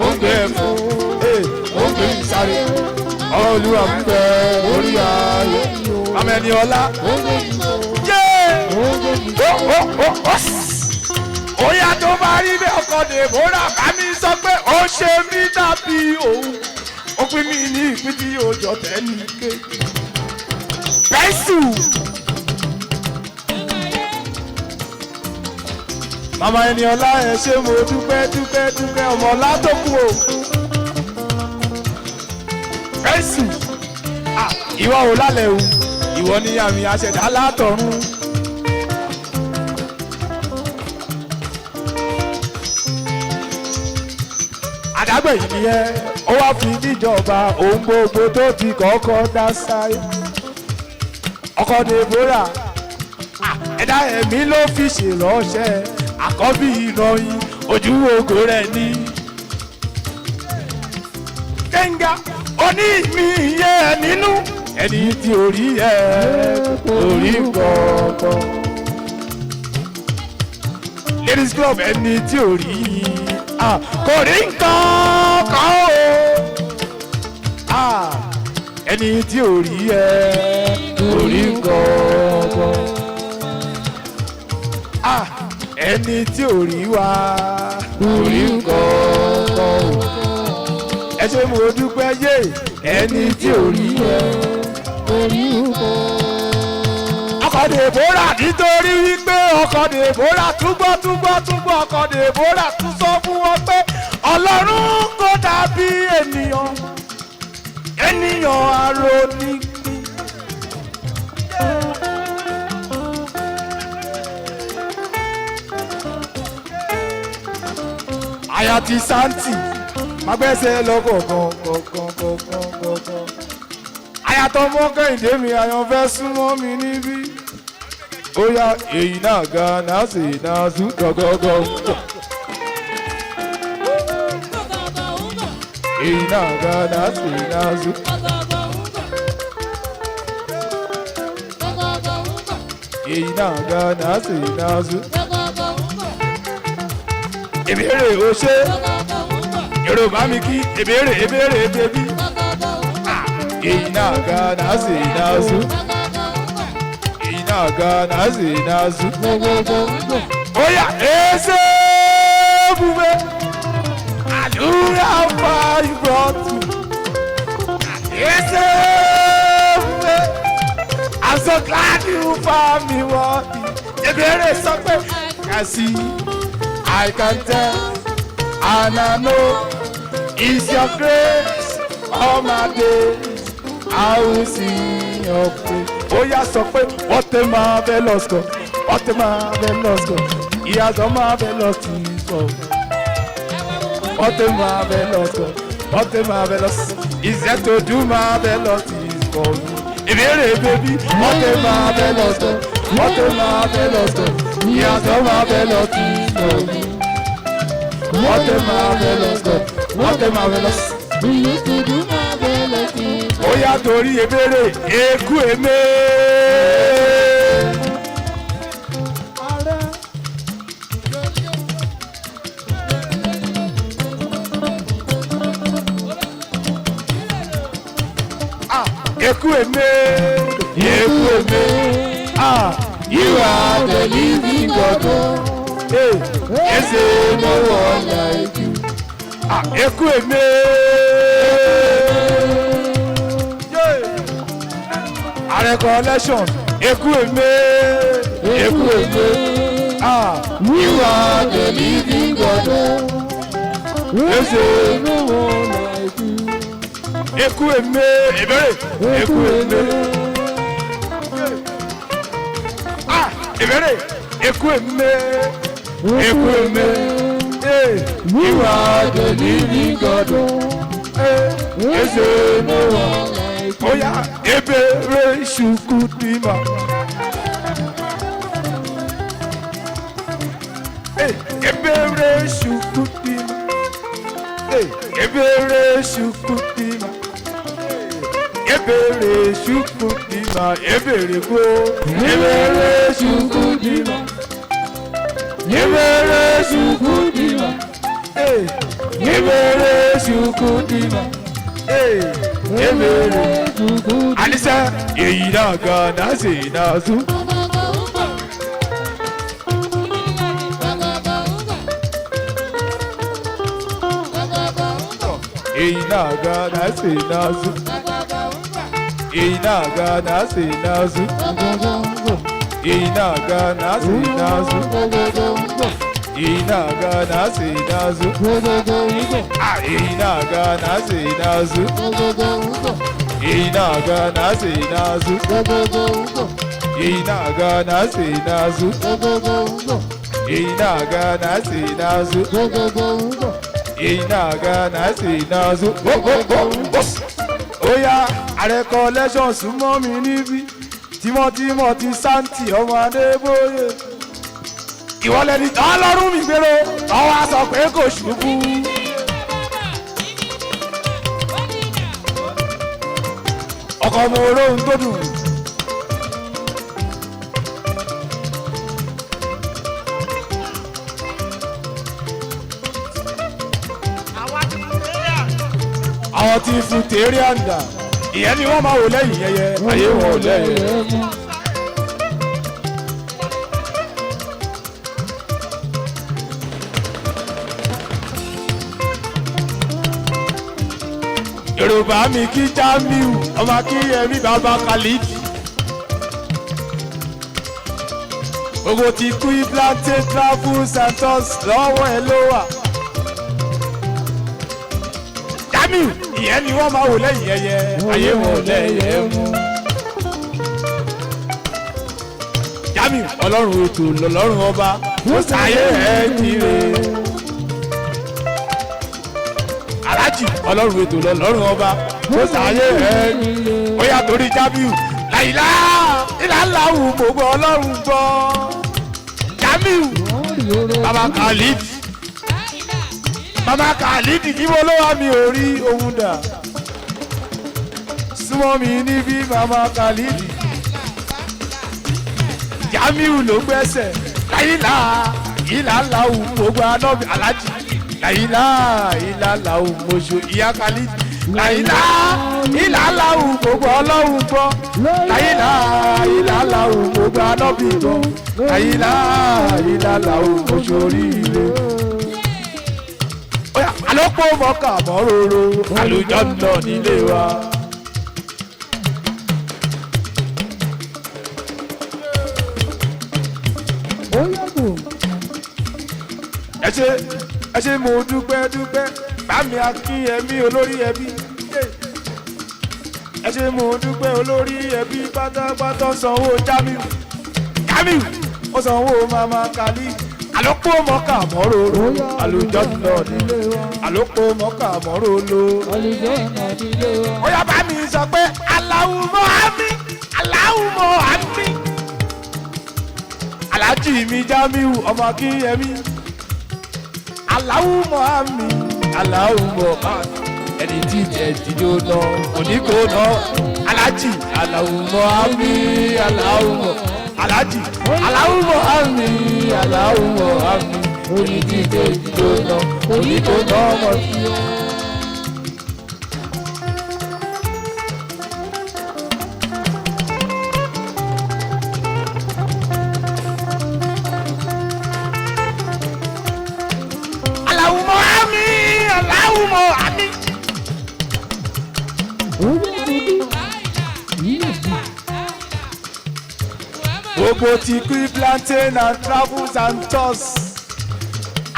Ó gbé fò, ó gbé mi sáré. Ọwọ́ Olúwa ń bẹ lórí ayé. Màmá ẹni ọlá. Yé! Ó ó ó ó! Óyá, tó bá rí bẹ́ẹ̀, ọkọ Deborah, bá mi sọ pé ó ṣe mí dàbí òun. Ó pín mi ní ìpín tí òjò tẹ́ ní kéjì. Pẹ́sù. Màmá ẹni ọlá, ẹ ṣé, mo dúpẹ́ dúpẹ́ dúpẹ́. Ọmọ ọlá tó kú o. Pẹ́sù. Ìwọ ò lálẹ́ o, ìwọ ní àmì àṣẹdá látọ̀run. Àdágbẹ̀yìn nìyẹn, ó wá fi níjọba ohun gbogbo tó ti kọ́kọ́ dá sáyé. Ọkọ Deborah, ẹ̀dá ẹ̀mí ló fi ṣèránṣẹ́, àkọ́bí ìròyìn ojú ògo rẹ̀ ní. Kẹ́ńgà oní mi yẹ ẹ nínú, ẹni tí orí ẹ orí kọ̀ọ̀kan. Ladies club, ẹni tí orí kò rí nǹkan kan o. Ẹni tí orí ẹ orí kọ̀ọ̀kan. Ẹni tí ò rí wa orí kọ̀ọ̀kan o. Ẹ ṣé, mo dúpẹ́ yé, ẹni tí ò rí ẹ. Ọkọ Deborah, nítorí wípé ọkọ Deborah túbọ̀ túbọ̀ túbọ̀, ọkọ Deborah tún sọ fún wọn pé Ọlọ́run kò dàbí ènìyàn, ènìyàn arónípín. Àyà ti santi magbẹ́sẹ̀ lọ́kọ̀ọ̀kan kọ̀ọ̀kan kọ̀ọ̀kan kọ̀ọ̀kan. Àyà tọmọ Kẹ́hìndé mi, àyànfẹ́, súnmọ́ mi níbí. Bóyá èyí náà gan náà sì náà sún gọ́gọ́gọ́. Èyí náà gan náà sì náà sún. Èyí náà gan náà sì náà sún. Ìbéèrè o, ṣe Yorùbá mi kí ìbéèrè ìbéèrè bébí. Èyí náà gan náà sì náà sún. Èyí náà gan náà sì náà sún. Oya, eze ebube, àdúrà fa ìbọ̀tù. Eze ebube, I'm so glad you found me worthy. Ìbéèrè sọ pé I see, I can tell, and I know it's your grace all my days. I will sing your praise. Oya, sọ pé what a marvelous God, what a marvelous God. He has done marvelous things for me. What a marvelous God, what a marvelous. He's yet to do marvelous things for me. Ìbéèrè bébí. Wọ́n tẹ máa bẹ́ lọ sọ. Wọ́n tẹ máa bẹ́ lọ sọ. Ìyàtọ̀ máa bẹ́ lọ sí ìsọ̀. Wọ́n tẹ máa bẹ́ lọ sọ. Wọ́n tẹ máa bẹ́ lọ sọ. We used to do marvelous things. Ó yá torí ebéèrè ekú èmé. Ah, Ekú èmé. Ekú èmé. Ah, You are the living God. eh, Eze No no one. one like you. Ah, Ekú èmé. Yeah. Ààrẹ collection Ekú èmé. Ekú èmé. Ah, You are the living God. Eze. No one like you. Ekú èmé. Ìbéèrè. Ekú èmé. Ah, ìbéèrè. Ekú èmé. Ekú èmé. Eh, You are the living God. eh, Eze. No one like you. Oya ebere ṣùkú dìímà. Eh, Ebere ṣùkú dìímà. Eh, Ebere ṣùkú dìímà. Ebere ṣùkú dìímà. Ebere kú. Ebere ṣùkú dìímà. Ebere ṣùkú dìímà. Eh, Ebere ṣùkú dìímà. Eh, Ebere. Alisa èyí náà gan náà sì náà sún. Èyí náà gan náà sì náà sún. Èyí náà gan náà sì náà sún. Èyí náà gan náà sì náà sún. Èyí náà gan náà sì náà sún. Ah, Èyí náà gan náà sì náà sún. Èyí náà gan náà sì náà sún. Èyí náà gan náà sì náà sún. Èyí náà gan náà sì náà sún. Èyí náà gan náà sì náà sún. Ó ó ó ó. Ó yá ààrẹ collection súnmọ́ mi níbí tímọ́tímọ́ ti Santi ọmọ Adébóyè. Ìwọ lẹni ọlọ́run mi gbèrò ọwọ́ a sọ pé kò ṣubú. Ọkọ̀ ọmọ olóhùn tó dùn. Àwọn tí fún tèrè àǹdà ìyẹn ni wọ́n máa wò lẹ́yìn yẹyẹ ayé wọn ò lẹ́yìn. Yorùbá mi kí Jamiu ọmọ Akínyẹmí bàbá Khalid. Gbogbo ti kú Iblante Travel Santos lọ́wọ́ ẹ ló wà. Jamiu ìyẹn ni wọ́n máa wò lẹ́yìn ẹyẹ ayé wọn ò lẹ́yẹ mú. Jamiu ọlọ́run ètò lọ́lọ́run ọba ó sáyé ẹ̀ jíire. Aláàjì ọlọ́run ètò lọ́lọ́run ọba ó sáyé ẹ̀ ó yà torí Jamiu làyìnlá ìlànà wù gbogbo ọlọ́run gbọ́. Jamiu bàbá Khalid bàbá Khalid níbo ló wà mí ò rí ohun dà súnmọ́ mi níbí bàbá Khalid Jamiu ló gbẹ́sẹ̀ láyìnlá ìlànà wù gbogbo anọ́bì aláàjì làyìnlá ìlànà wù mọ̀ṣọ́ ìyá Khalid làyìnlá ìlànà wù gbogbo ọlọ́run gbọ́ làyìnlá ìlànà wù gbogbo anọ́bì gbọ́ làyìnlá ìlànà wù mọ̀ṣọ́ oríire. Óyá, àlọ́pọ̀ mọ́kà mọ́róró àlùjọ náà nílé wa. Ẹ ṣé ẹ ṣé mo dúpẹ́ dúpẹ́ bámi akínyẹmí olórí ẹbí. Ẹ ṣé mo dúpẹ́ olórí ẹbí pátápátá sanwó Jamiu Jamiu ó sanwó mama Khalid àlọ́pọ̀ mọ́kà mọ́róró àlùjọ náà nílé wa àlọ́pọ̀ mọ́kà mọ́róró. Ó yá bá mi sọ pé aláwùmọ́ á mi. Aláwùmọ̀ àmì. Alájì mi Jamiu ọmọ Akínyẹmí. Aláwùmọ̀ àmì. Aláwùmọ̀ àmì. Ẹni tí jẹ jíjó lọ, òní kò lọ. Alájì aláwùmọ̀ àmì. Aláwùmọ̀ alájì aláwùmọ̀ àmì. Aláwùmọ̀ àmì. Ẹni tí jẹ jíjó lọ, òní kò lọ ọmọ tí. Aláwùmọ̀ àmì. Aláwùmọ̀ àmì. Gbogbo ti kí plantain and travels and tours.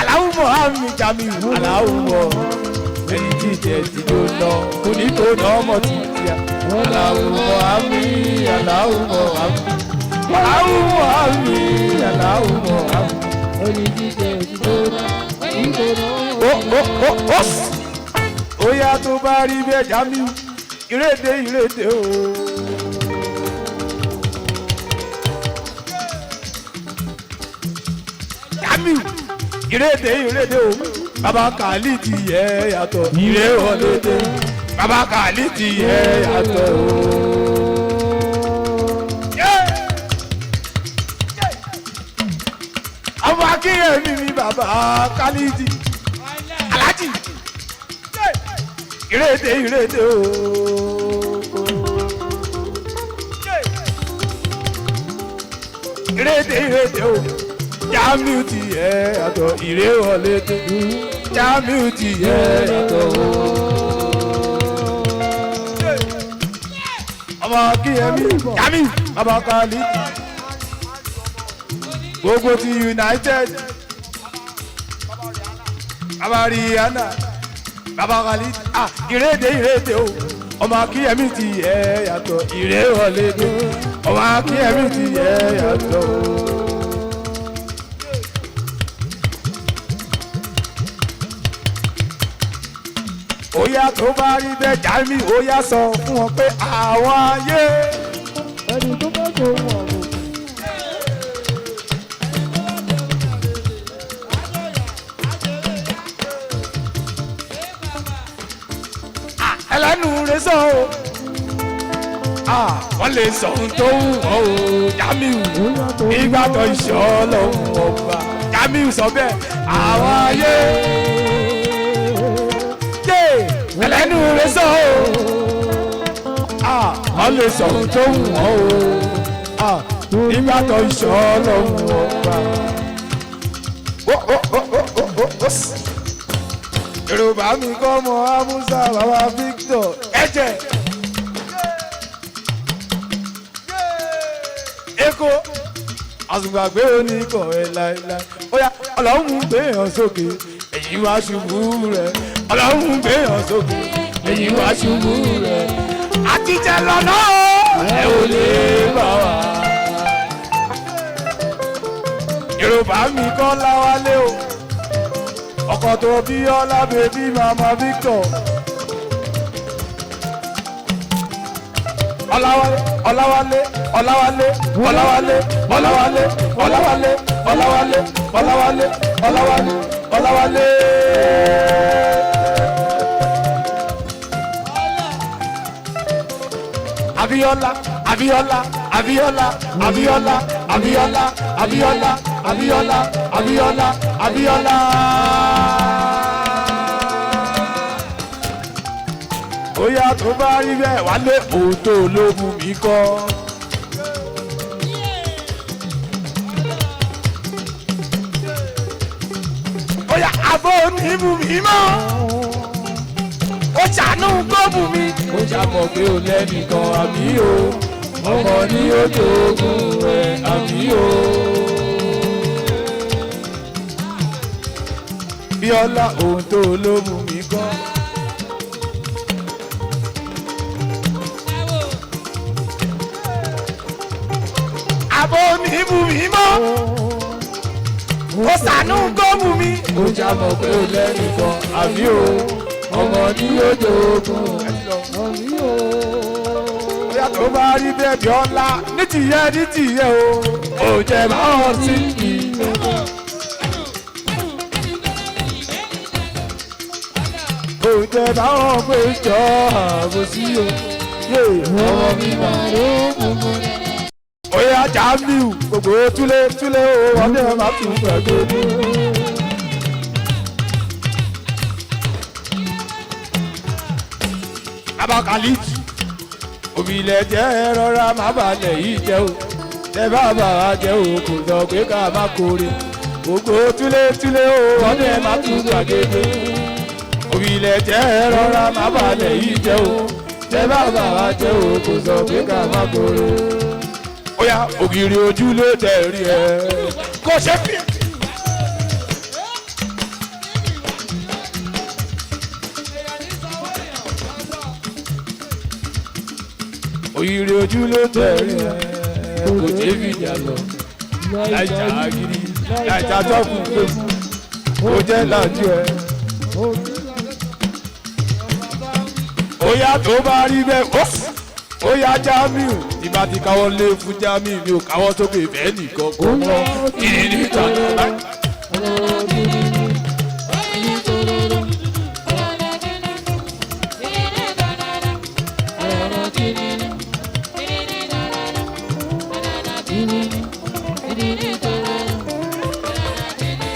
Aláwùmọ̀ àmì Jamiu. Aláwùmọ̀ ẹni tí jẹ tí ló lọ kò ní kó ná ọmọ tí tí a. Aláwùmọ̀ àmì aláwùmọ̀ àmì. Aláwùmọ̀ àmì aláwùmọ̀ àmì. Ó ó ó ó sì. Ó yá tó bá rí bẹ́ẹ̀ Jamiu. Ìrédè ìrédè o. Jamiu ìrédè ìrédè o bàbá kàlí ti yẹ yàtọ̀ ìrè wọlé dé bàbá kàlí ti yẹ yàtọ̀ o. Yeah! Yeah! Ọmọ akínyẹ̀mí mi bàbá kàlí ti alájì ìrédè ìrédè o. Ìrédè ìrédè o. Jamiu ti yẹ yàtọ̀ ìrè wọlé dé. Jamiu ti yẹ yàtọ̀ o. Ọmọ Akínyẹmí Jamiu bàbá Kálí. Gbogbo ti United. Bàbá Rihanna. Bàbá Kálí. Ah ìrédè ìrédè o. Ọmọ Akínyẹmí ti yẹ yàtọ̀ ìrè wọlé dé. Ọmọ Akínyẹmí ti yẹ yàtọ̀ o. Óyá tó bá rí bẹ́ẹ̀ Jamiu óyá sọ fún wọn pé àwọn ayé. Ẹni tó bá tó wọ̀ ọ́. Ẹlẹ́nu rẹ sọ o. Ah, wọ́n lè sọ ohun tó wù wọ́n o Jamiu nígbà tó ìṣọ́ lọ́hùn ọba Jamiu sọ bẹ́ẹ̀ àwọn ayé. Yé, ẹlẹ́nu rẹ sọ o. Ah, wọ́n lè sọ ohun tó wù wọ́n o. Ah, nígbà tó ìṣọ́ lọ́hùn ọba. Ó ó ó ó ó ó ó sì. Yorùbá mi kọ́ mọ Amusa bàbá Victor ẹ̀jẹ̀. Èkó àsùgbàgbé oníkọ̀ ẹ̀ láéláé. Ó yá ọlọ́run gbé hàn sókè èyí wá ṣubú rẹ̀. Ọlọ́run gbé hàn sókè èyí wá ṣubú rẹ̀. Àtijọ́ lọ́nà ó ẹ ò lè bá wa. Yorùbá mi kọ́ láwálé o ọkọ tó bí ọlá bèbí mama Victor ọláwálé ọláwálé ọláwálé ọláwálé ọláwálé ọláwálé ọláwálé ọláwálé ọláwálé ọláwálé. Abíọ́lá Abíọ́lá Abíọ́lá Abíọ́lá Abíọ́lá Abíọ́lá Abíọ́lá Abíọ́lá Abíọ́lá. Bóyá tó bá rí bẹ́ẹ̀ wálé òótọ́ ló mú mi kọ́. Bóyá àbọ̀ òní mú mi mọ́, ó ṣàánú kó mú mi. Ó ṣàmọ̀ pé ó lẹ́nìkan àbí o, ọmọ ní ojú ogun rẹ̀ àbí o. Bíọ́lá ohun tó ló mú mi kọ́. Àbò ní mú mi mọ́, ó ṣàánú kó mú mi. Ó ṣàmọ̀ pé ó lẹ́nìkan àbí o, ọmọ ní ojú ogun rẹ̀. Ó yá tó bá rí bẹ́ẹ̀bì ọ̀la ní tìyẹ ní tìyẹ o. Ó jẹ báwọn sí i. Ó jẹ báwọn pé jọ àbòsí o. Yé ọmọ mi máa ló mú. Ó yá Jamiu gbogbo túlé túlé o, wọ́n ní ẹ̀ máa tún gbàgbé mi. Abakaliki omi ilẹ̀ jẹ́ rọra má balẹ̀ yìí jẹ́ o tẹ bá bàbá jẹ́ o kò sọ pé ká má kórè gbogbo túlé túlé o wọ́n ní ẹ má tún gbàgede omi ilẹ̀ jẹ́ rọra má balẹ̀ yìí jẹ́ o tẹ bá bàbá jẹ́ o kò sọ pé ká má kórè. Ó yá ògiri ojú ló tẹ̀ rí ẹ kò ṣe fi. Ògiri ojú ló tẹ̀ rí ẹ kò ṣe fi jà lọ láìjà gidi láìjà tọ́kù pé ó jẹ́ làjú ẹ. Ó yá tó bá rí bẹ́ẹ̀ ó ó yá Jamiu tí bá ti káwọ́ lé fún Jamiu mi ò káwọ́ sókè bẹ́ẹ̀ nìkan kò mọ́ kí ni níta.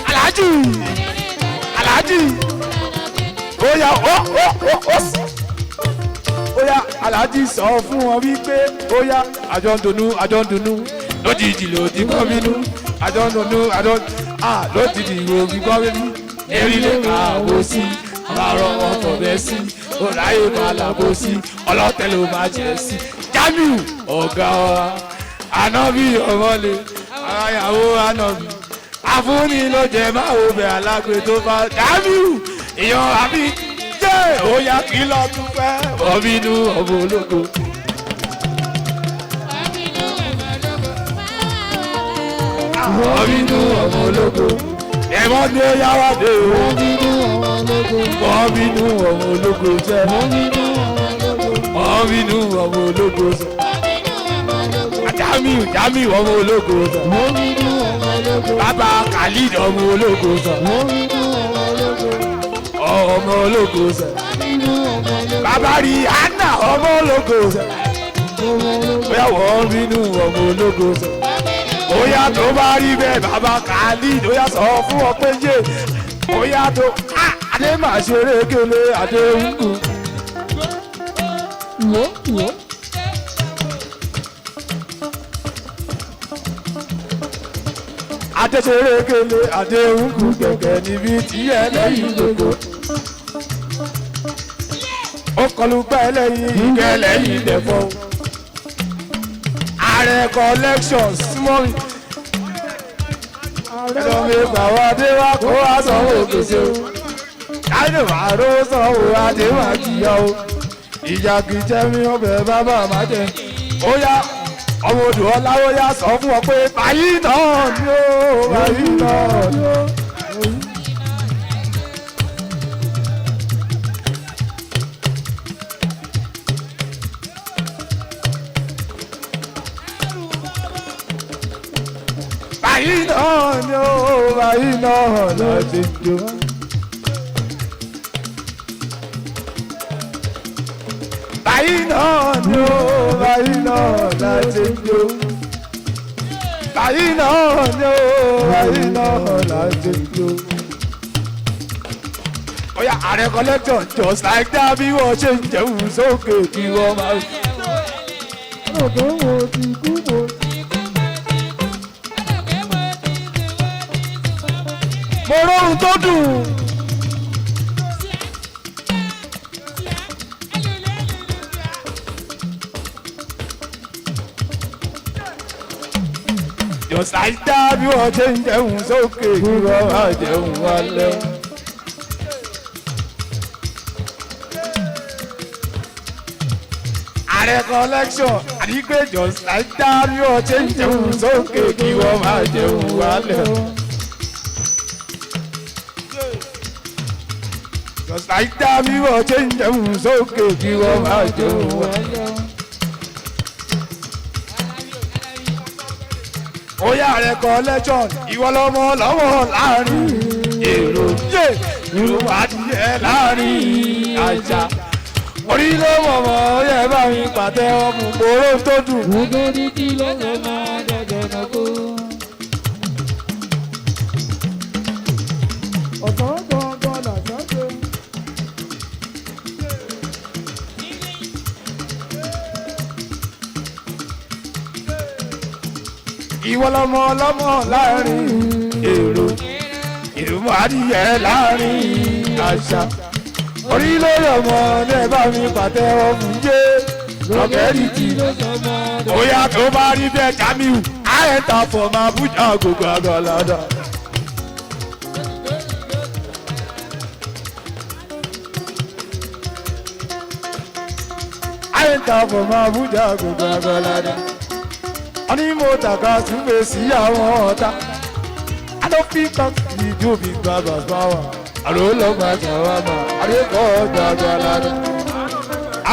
Alhaji Alhaji ó yá ó ó ó ó ó yá Alhaji sọ fún wọn wípé ó yá àjọ ń dunnú àjọ ń dunnú lójijì ló ti kọ́ bínú àjọ ń dunnú àjọ à lójijì ló ti kọ́ bínú erí lè ka àwò sí àbárọ̀ wọn fọ̀bẹ sí ọ̀ráyè máa làbò sí ọlọ́tẹ̀ ló máa jẹ́ sí Jamiu ọ̀gá wa ànábì ọmọlé àyàwó ànábì àfúnni ló jẹ máa wo bẹ alágbe tó bá Jamiu ìyàn àbí jẹ́ òyà kí lọ tún fẹ́ ọbínú ọmọ ológo. Ọbínú ọmọ ológo. Ẹ̀mọ́ ni ó yá wá dé o. Ọbínú ọmọ ológo jẹ́. Ọbínú ọmọ ológo sọ. Jamiu Jamiu ọmọ ológo sọ. Bàbá Khalid ọmọ ológo sọ. Ọmọ ológo sọ. Bàbá Rihanna ọmọ ológo sọ. Bóyá wọ́n bínú ọmọ ológo sọ. Bóyá tó bá rí bẹ́ẹ̀ bàbá Khalid ó yá sọ fún ọ pé yé. Bóyá tó Adé máa ṣeré kele Adé ń kú. Adé ṣeré kele Adé ń kú kẹ̀kẹ́ níbi tí ẹlẹ́yìn gbogbo. Ó kọlu gbá ẹlẹ́yìn ìkẹ́ ẹlẹ́yìn dẹ̀fọ́. Ààrẹ collection súnmọ́ mi. Ẹ̀rọ mi gbà wá dé wá kó wá sanwó gbèsè o. Káyọ̀ máa ró sanwó adé máa jìyà o. Ìyá kìí jẹ́ mi ọbẹ̀ bàbá má jẹ. Ó yá ọmọ odò ọlá ó yá sọ fún ọ pé báyìí náà ni ó báyìí náà ni ó. Báyìí náà ni ó báyìí náà lọ ti jó. Báyìí náà ni ó báyìí náà láti jó. Báyìí náà ni ó báyìí náà láti jó. Oya ààrẹ collection just like that bí wọ́n ṣe ń jẹun sókè kí wọ́n máa. Mo róhun tó dùn. Just like that bí wọ́n ṣe ń jẹun sókè kí wọ́n máa jẹun wálé. Ààrẹ collection àdìgbé just like that bí wọ́n ṣe ń jẹun sókè kí wọ́n máa jẹun wálé. Just like that bí wọ́n ṣe ń jẹun sókè kí wọ́n máa jẹun wálé. Ó yá rẹ̀ collection ìwọ lọ́mọ lọ́wọ́ láàrin èrò yé ìrù adìyẹ láàrin àjà. Orí ló mọ̀mọ́ ó yẹ bá mi pàtẹ́wọ́ fún kóró tó dùn. Gbogbo títí ló sọ máa dẹ̀dẹ̀ náà kó. Ọ̀sán gangan làṣà ṣe. Ìwọ lọmọ lọmọ láàrin èrò ìrùmọ̀ adìyẹ láàrin àṣà. Orí ló yọmọ ní ẹ bá mi pàtẹ́wọ́ fún yé lọ́kẹ́rì tì. Ló sọ máa dẹ̀dẹ̀. Bóyá tó bá rí bẹ́ẹ̀ Jamiu, I enter from Abuja gbogbo àgọ́lọ́dọ̀. I enter from Abuja gbogbo àgọ́lọ́dọ̀. Wọ́n ní mo tàka súnmé sí àwọn ọ̀tá. I no fit talk the do big babas power. Àrò lọ́gbà ṣàwámà, àríkọ́ ọ̀dọ̀ àgọ́lọ́dọ̀.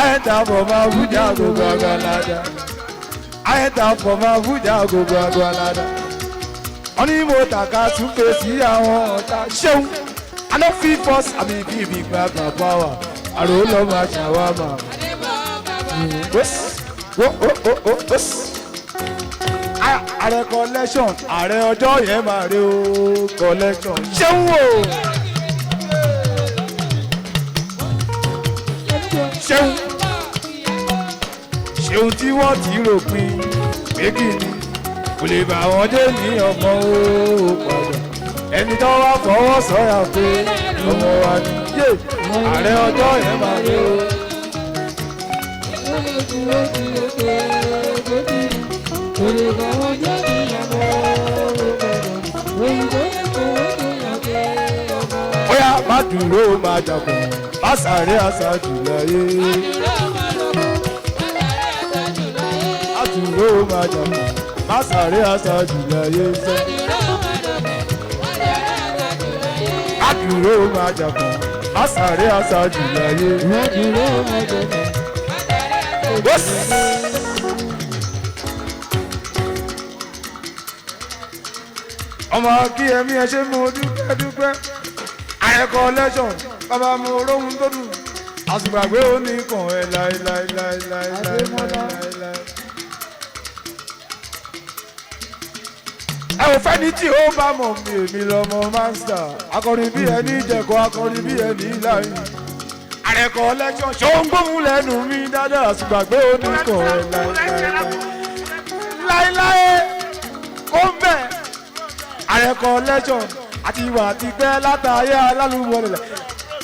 I enter from Abuja gbogbo àgọ́lọ́dọ̀. I enter from Abuja gbogbo àgọ́lọ́dọ̀. Wọ́n ní mo tàka súnmé sí àwọn ọ̀tá. Ṣéun, I no fit force àmì bíbí gbàgbà power. Àrò lọ́gbà ṣàwámà. Wes, wo o o o wes. Ààrẹ collection, ààrẹ ọjọ́ yẹn máa rí o collection. Ṣéun o. Ṣéun. Ṣéun tí wọ́n ti rò pin pé kí ni kò lè bá wọn dé ní ọmọ o padà. Ẹni tó wá fọwọ́ sọ̀yà pé ọmọ wa ni. Yé ààrẹ ọjọ́ yẹn máa rí o. Bóyá má dúró má jàpọ̀, má sáré àṣàjù láyé. Má dúró má jàpọ̀, má sáré àṣàjù láyé sẹ́. Má dúró má jàpọ̀, má sáré àṣàjù láyé. Wọ́s. Ọmọ kí ẹ̀mí ẹ ṣe mú dúpẹ́ dúpẹ́. Ààrẹ collection, bàbá mo róhun tó dùn. Àsùgbàgbé ó ní kàn ẹ́ láéláéláéláéláéláé. Ẹ ò fẹ́ ní tí ó bá mọ̀ mi èmi lọ́mọ mástà. Akọrin bí ẹni jẹ̀kọ́, akọrin bí ẹni láyìn. Ààrẹ collection, ṣó ń gbóhùn lẹ́nu mi dáadáa. Àsùgbàgbé ó ní kàn ẹ́ láéláé. Láéláé kó ń bẹ̀. Ààrẹ collection àti ìwà àti pẹ́ látàyé alálùmọ̀lẹ̀.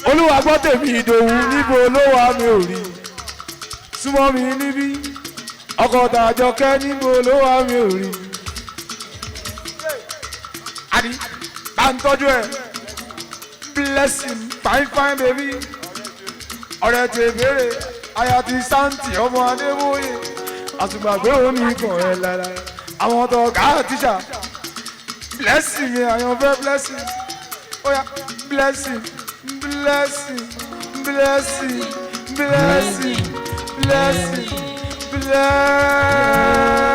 Olúwa gbọ́ tèmi Ìdòwú níbo ló wà mi ò rí. Súnmọ́ mi níbí. Ọkọ̀ tàjọkẹ́ níbo ló wà mi ò rí. Àdí bá ń tọ́jú ẹ̀. Blessing fine fine baby. Ọ̀rẹ́ tèbèrè aya ti Santi ọmọ Adébóyè. Àtùgbàgbé omi kàn ẹ́ lára. Àwọn tó ká tíṣà. Blessing mi àyànfẹ́ blessing. Oya blessing blessing blessing blessing blessing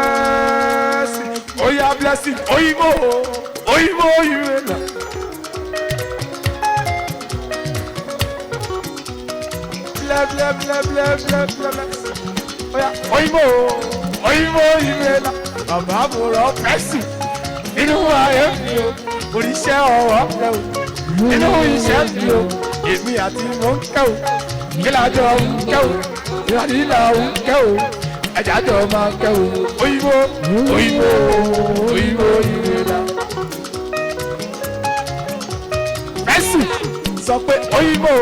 blessing. Oya blessing oyinbo oyinbo ìwé la. Ble ble ble ble ble ble ble. Oya oyinbo oyinbo ìwé la. Màmá mo rọ pẹ́sì nínú ayé mi o, oríṣẹ́ ọwọ́ rẹ o, nínú iṣẹ́ mi o, èmi àti mò ń kẹ́ o, kí lájọ ń kẹ́ o, ìlànà ń kẹ́ o, ẹ̀já jọ máa kẹ́ o, òyìnbó òyìnbó òyìnbó ìwé la. Mẹ́sì sọ pé òyìnbó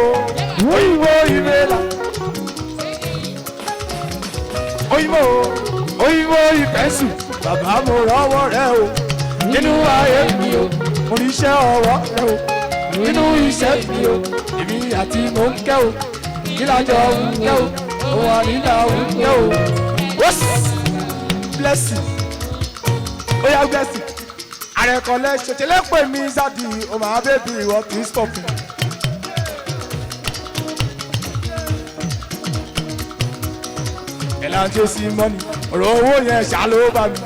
òyìnbó ìwé la. Òyìnbó òyìnbó ìfẹ́sù, bàbá mo rọ́wọ́ rẹ o nínú ayé mi o, mo ní iṣẹ́ ọwọ́ rẹ o, nínú iṣẹ́ mi o, èmi àti mò ń kẹ́ o, kí lájọ ń kẹ́ o, òun àníjà ń kẹ́ o. Wọ́s blessing oya blessing ààrẹ collection ṣẹlẹ̀ pè mí sáàdì ọmọ abébí ìwọ kì í stop. Ẹ̀ là ń ṣe sí mọ́nì, ọ̀rọ̀ owó yẹn ṣá ló bá mi.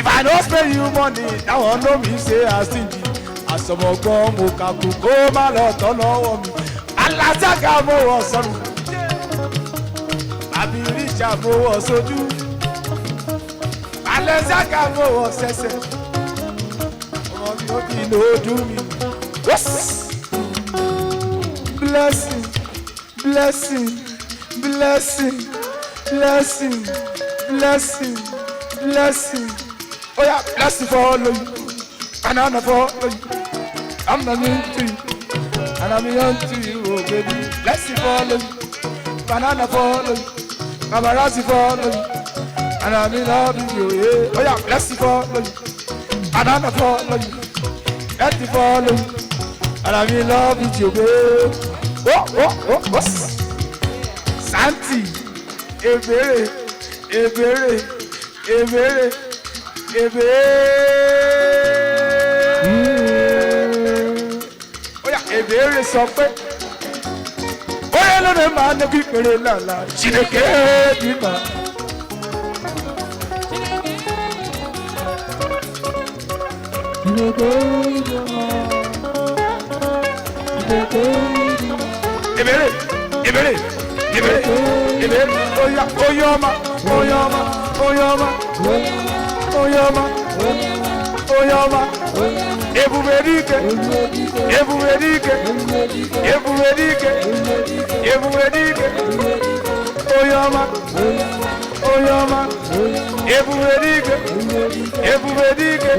If I no spray you money, that one no mean say I stingy. Àsọmọgbọ́n mo kà kú kó má lọ tọ́ lọ́wọ́ mi. Aláṣàkà mo wọ̀ sọ́nù. Àbí ríṣà mo wọ̀ sójú. Aláṣàkà mo wọ̀ sẹ́sẹ̀. Ọmọ mi ò kì í lójú mi. Blessing, blessing, blessing, blessing, blessing, blessing. Oh yeah, blessing follow you. Banana follow you. I'm not into you. And I'm into you, oh baby. Blessing follow you. Banana follow you. Paparazzi follow you. And I'm in love with you, yeah. Oh yeah, blessing follow you. Banana follow you. Betty follow you. And I'm in love with you, babe. Oh, oh, oh, oh. Santi. Ebere. Ebere. Ebere. Ebere. Oya, ebere sọ pé. Oye lóde máa ní kí pèrè lọ́la. Chineke bí ma. Ebere. Ebere. Ebere. Ebere. Oya, oyoma, oyoma, oyoma. Oyoma, oyoma, ebube dike, ebube dike, ebube dike, ebube dike, oyoma, oyoma, ebube dike, ebube dike,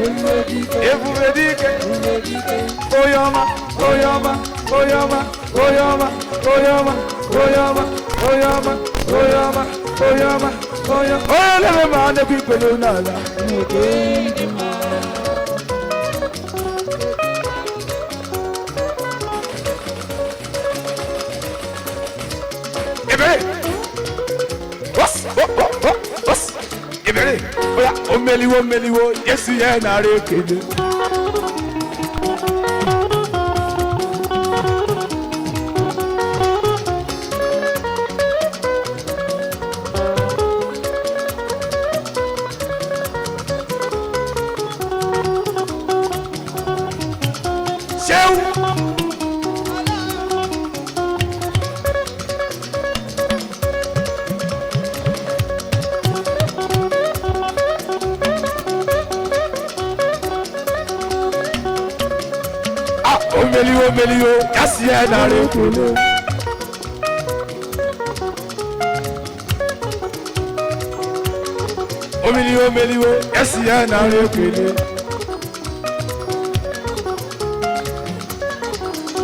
ebube dike, oyoma, oyoma, oyoma, oyoma, oyoma, oyoma, oyoma, oyoma, oyoma, oyoma, oyoma, máa ní kí pẹ̀lú nàlá. Ebere, ebere, oya omeliwo meliwo, Jésù yẹn nàró kéde. Ṣéwù. Ah, omeliwo meliwo, Jésù yẹn nàró kéde. Omeliwo meliwo, Jésù yẹn nàró kéde.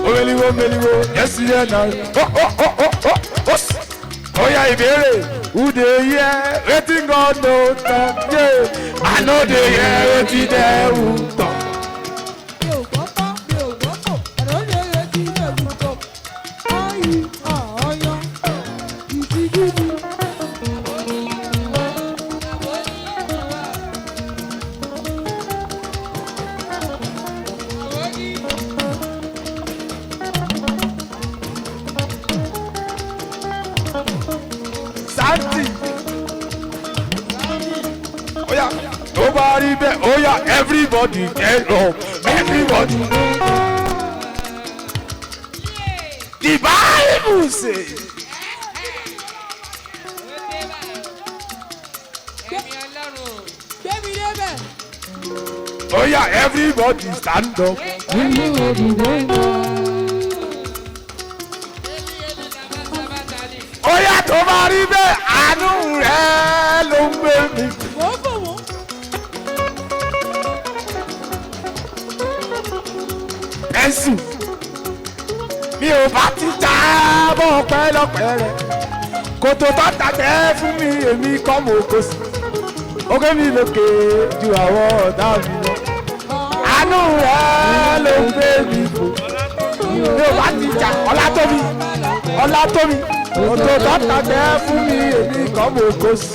Omeliwo meliwo, Jésù yẹn nàró. Oh oh oh oh oh oh. Oya ìbéèrè, who dey hear wetin God no talk? Yeah. I no dey hear wetin devil talk. Mi ò gbọ́ pọ́, mi ò gbọ́ pò, ẹ̀rọ lè retí ilé ìbùkọ̀. Ọyì ọ̀ọ́yọ́, ìtìjú ni. Santi. Oya, tó bá rí bẹ́ẹ̀, oya everybody get up, everybody. The Bible say. Gbé mi débẹ̀. Oya everybody stand up. Oya tó bá rí bẹ́ẹ̀, àánú rẹ̀ ló ń gbé mi. Mò ń fò wọ́n. Ẹ̀sùn mi ò bá ti já bọ́ pẹ́lọpẹ́ rẹ̀. Kòtò tó tàgbẹ́ fún mi, èmi kọ́ mo kò sí. Ogé mi lókè ju àwọn ọ̀dà mi lọ. Àánú rẹ̀ ló ń gbé mi fò. Mi ò bá ti jà Ọlátómi, Ọlátómi. Kòtò tó tàgbẹ́ fún mi, èmi kọ́ mo kò sí.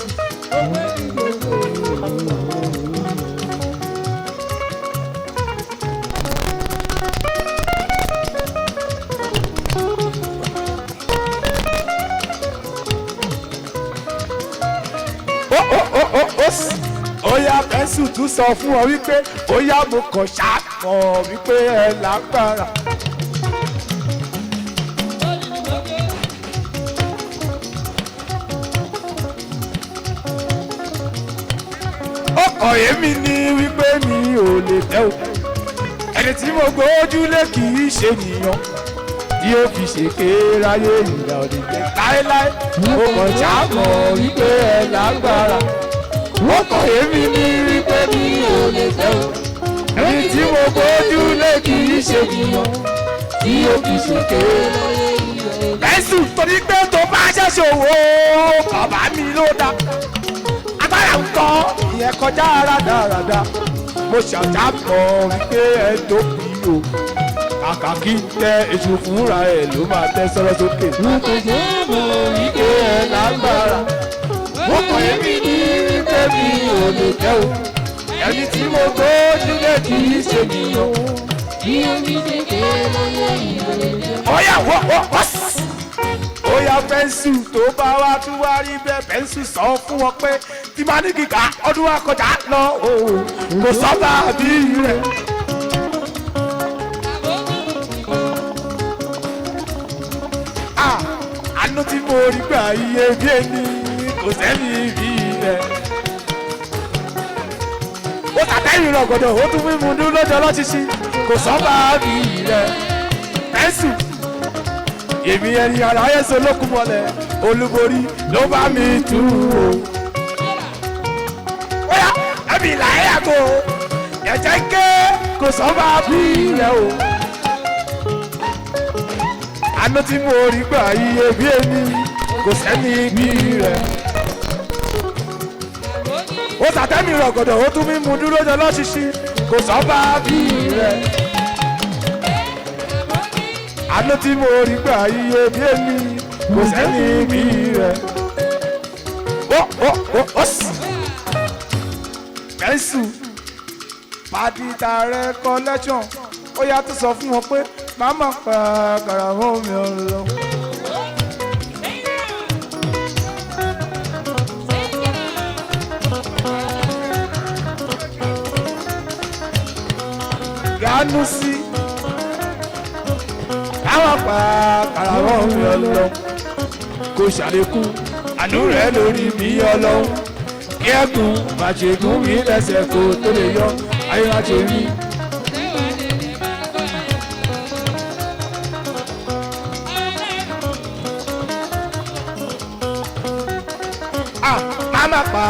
Oh, oh, oh, oh, oh. Oya. Pẹ́ńsù tún sọ fún ọ wípé bóyá mo kàn ṣàkọ wípé ẹ lágbára. Ó kọ̀ èmi ní wípé mi ò lè tẹ́ o. Ẹni tí mo gbójúlé kì í ṣe nìyàn tí ó fi ṣèké ráyé ìyà òde jẹ láéláé. Mo kàn ṣàkọ wípé ẹ lágbára. Ó kọ̀ èmi ní wípé mi ò lè tẹ́ o. Ẹni tí mo gbójúlé kì í ṣe nìyàn tí ó fi ṣèké ráyé ìyà òde jẹ. Pẹ́ńsù torí pé tó bá ṣẹ̀ṣẹ̀ òwò bàbá mi ló dá agbára ń kọ́ ìyẹn kọjá rádaràda. Mo ṣàjàpọ̀ wípé ẹ tó bí o, kàkà kí n tẹ èṣù fúnra ẹ ló máa tẹ sọ́rọ́ sókè. Mo kàn ṣàmọ̀ wípé Wípé ẹ lágbára, mo kàn èmi ní wípé mi ò lè tẹ́ o. Ẹni tí mo gbójúlé kì í ṣe nìyàn. bí omi ṣe ké láyé ìyá lè jẹ́. Ọ̀yà wọ́ wọ́ wọ́ sí. Ó yá pẹ́ńsù tó bá wá tún wá rí bẹ́ẹ̀, pẹ́ńsù sọ fún wọn pé tí bá ní kíkà ọdún wa kọjá lọ o, kò sọ́ba bí rẹ̀. Ah, àánú tí mo rí gbà iye bí ẹni kò sẹ́ni bí rẹ̀. Ó tàtẹ́yìn rọ̀gọ̀dọ̀, ó tún mímu dún lọ́jọ́ lọ́ṣiṣi, kò sọ́ba bí rẹ̀. Pẹ́ńsù èmi ẹni ara ayé solókun mọ́lẹ̀, olúborí ló bá mi tú o. Óyá ẹbí làyè àgbo ẹ̀jẹ̀ ké kò sọ́ba bí rẹ̀ o. Àánú tí mo rí gbà iye bí èmi kò sẹ́ni bí rẹ̀. Ó tàtẹ́mi rọ̀gọ̀dọ̀, ó tún mímu dúró jọ lọ́ṣiṣi, kò sọ́ba bí rẹ̀. Àánú tí mo rí gbà iye bí èmi kò sẹ́ni bí rẹ̀. Ó ó ó ó sì. Pẹ́ńsù Padìtà rẹ̀ collection ó yá tó sọ fún wọn pé màmá pa kàràmọ́ mi ò lọ. Gánú sí káwọn pa kàràmọ́ mi ò lọ. Kò ṣàlékún àánú rẹ̀ lórí mi ọlọ́run, kí ẹ̀gún màṣẹ́gún mi lẹ́sẹ̀ kó tó lè yọ ayé má ṣe rí. Ah, má pa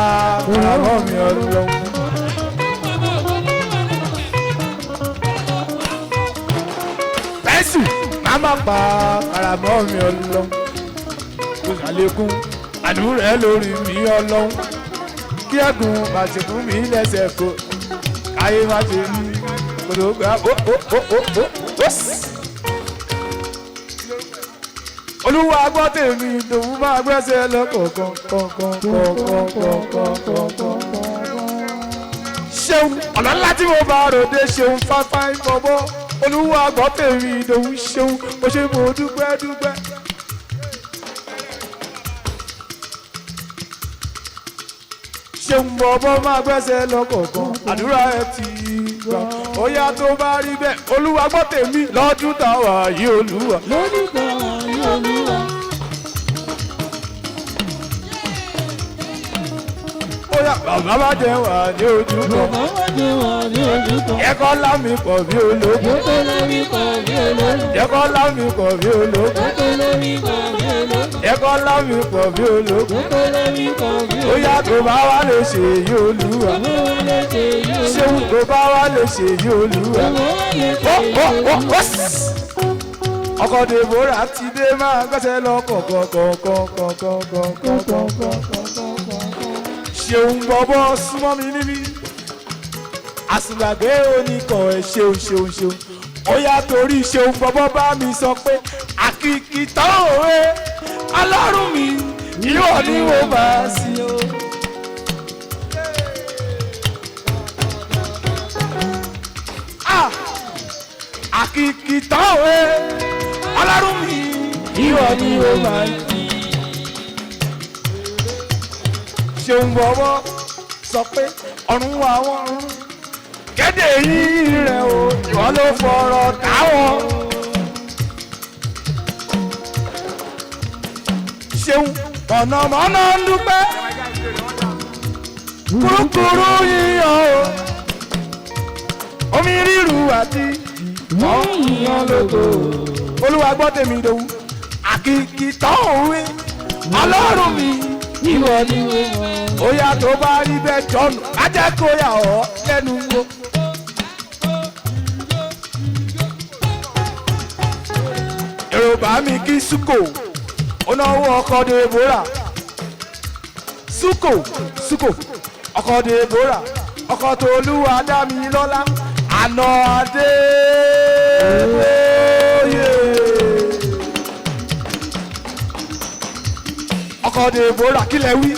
kàràmọ́ mi ọlọ́run. Pẹ́sù má pa kàràmọ́ mi ọlọ́run. Kò ṣàlékún àánú rẹ̀ lórí mi ọlọ́run, kí ẹ̀gún màṣẹ́gún mi lẹ́sẹ̀ kó ayé má ṣe rí kòtò gbà ó ó ó ó ó ó sì. Olúwa gbọ́ tèmi ìdòwú máa gbẹ́sẹ̀ lọ́kọ̀ọ̀kan kọ̀ọ̀kan kọ̀ọ̀kan kọ̀ọ̀kan kọ̀ọ̀kan. Ṣeun ọ̀nà ńlá tí mo bá ròde, ṣeun fáfá ìbọ̀bọ̀. Olúwa gbọ́ tèmi ìdòwú, ṣeun mo ṣe, mo dúpẹ́ dúpẹ́. Ṣeun bọ̀bọ̀ máa gbẹ́sẹ̀ lọ́kọ̀ọ̀kan, àdúrà ẹ ti gbà. Ó yá tó bá rí bẹ́ẹ̀, Olúwa gbọ́ tèmi lọ́dún táwa yìí, Olúwa. Lọ́dún kan ayé olúwa. Ó yá bàbá bá jẹ wà ní ojú kan. Bàbá wá jẹ́ wà ní ojú kan. Jẹ́kọ́ lámì pọ̀ bí ológun. Jẹ́kọ́ lórí pọ̀ bí ológun. Jẹ́kọ́ lámì pọ̀ bí ológun. Jẹ́kọ́ lórí pọ̀ bí ológun. Jẹ́kọ́ lámì pọ̀ bí ológun. Jẹ́kọ́ lórí pọ̀ bí Ó ológun. yá tó bá wá lè ṣe èyí, Olúwa. Bàbá wa lè ṣe yí olúwa. Ṣéun tó bá wá lè ṣe èyí, Olúwa. Bàbá wa lè Ó ṣe ó yí ó olúwa. ó sì. Ọkọ̀ Deborah ti dé máa gbẹ́sẹ̀ lọ kọ̀kọ̀kọ̀kọ̀kọ̀kọ̀kọ̀kọ̀kọ̀. Ṣeun bọ̀bọ̀ súnmọ́ mi níbí. Àsùngbàgbé oníkan ẹ̀, ṣeun ṣeun ṣeun. Ó yá torí ṣeun bọ̀bọ̀ bá mi sọ pé àkìkì tán òwe ọlọ́run mi ìwọ ni mo máa sìn o. Ah! Àkìkì tán òwe ọlọ́run mi ìwọ ni mo máa sìn. Ṣeun bọ̀bọ̀ sọ Sọ pé ọ̀run àwọn ọ̀run kéde yìí rẹ̀ o, ìwọ ló fọ̀rọ̀ táwọn. Ṣeun mọ̀nàmọ́ná ń dúpẹ́, kúrúkúrú yíyan o, omi ríru àti ọ̀hún lógo. Olúwa gbọ́ tèmi ìdòwú, àkìkì tán òwe ọlọ́run mi. Ìwọ ni mo mọ̀. Ó yá, tó bá rí bẹ́ẹ̀ jọ̀nù, á jẹ́ kó yà ọ́ lẹ́nu wo. Yorùbá mi kí Suko, ó náwó ọkọ̀ Deborah. Suko, Suko ọkọ̀ Deborah, ọkọ̀ tolúwa dá mi lọ́lá, àná Adébóyè. Ọkọ̀ Deborah, kílẹ̀ wí?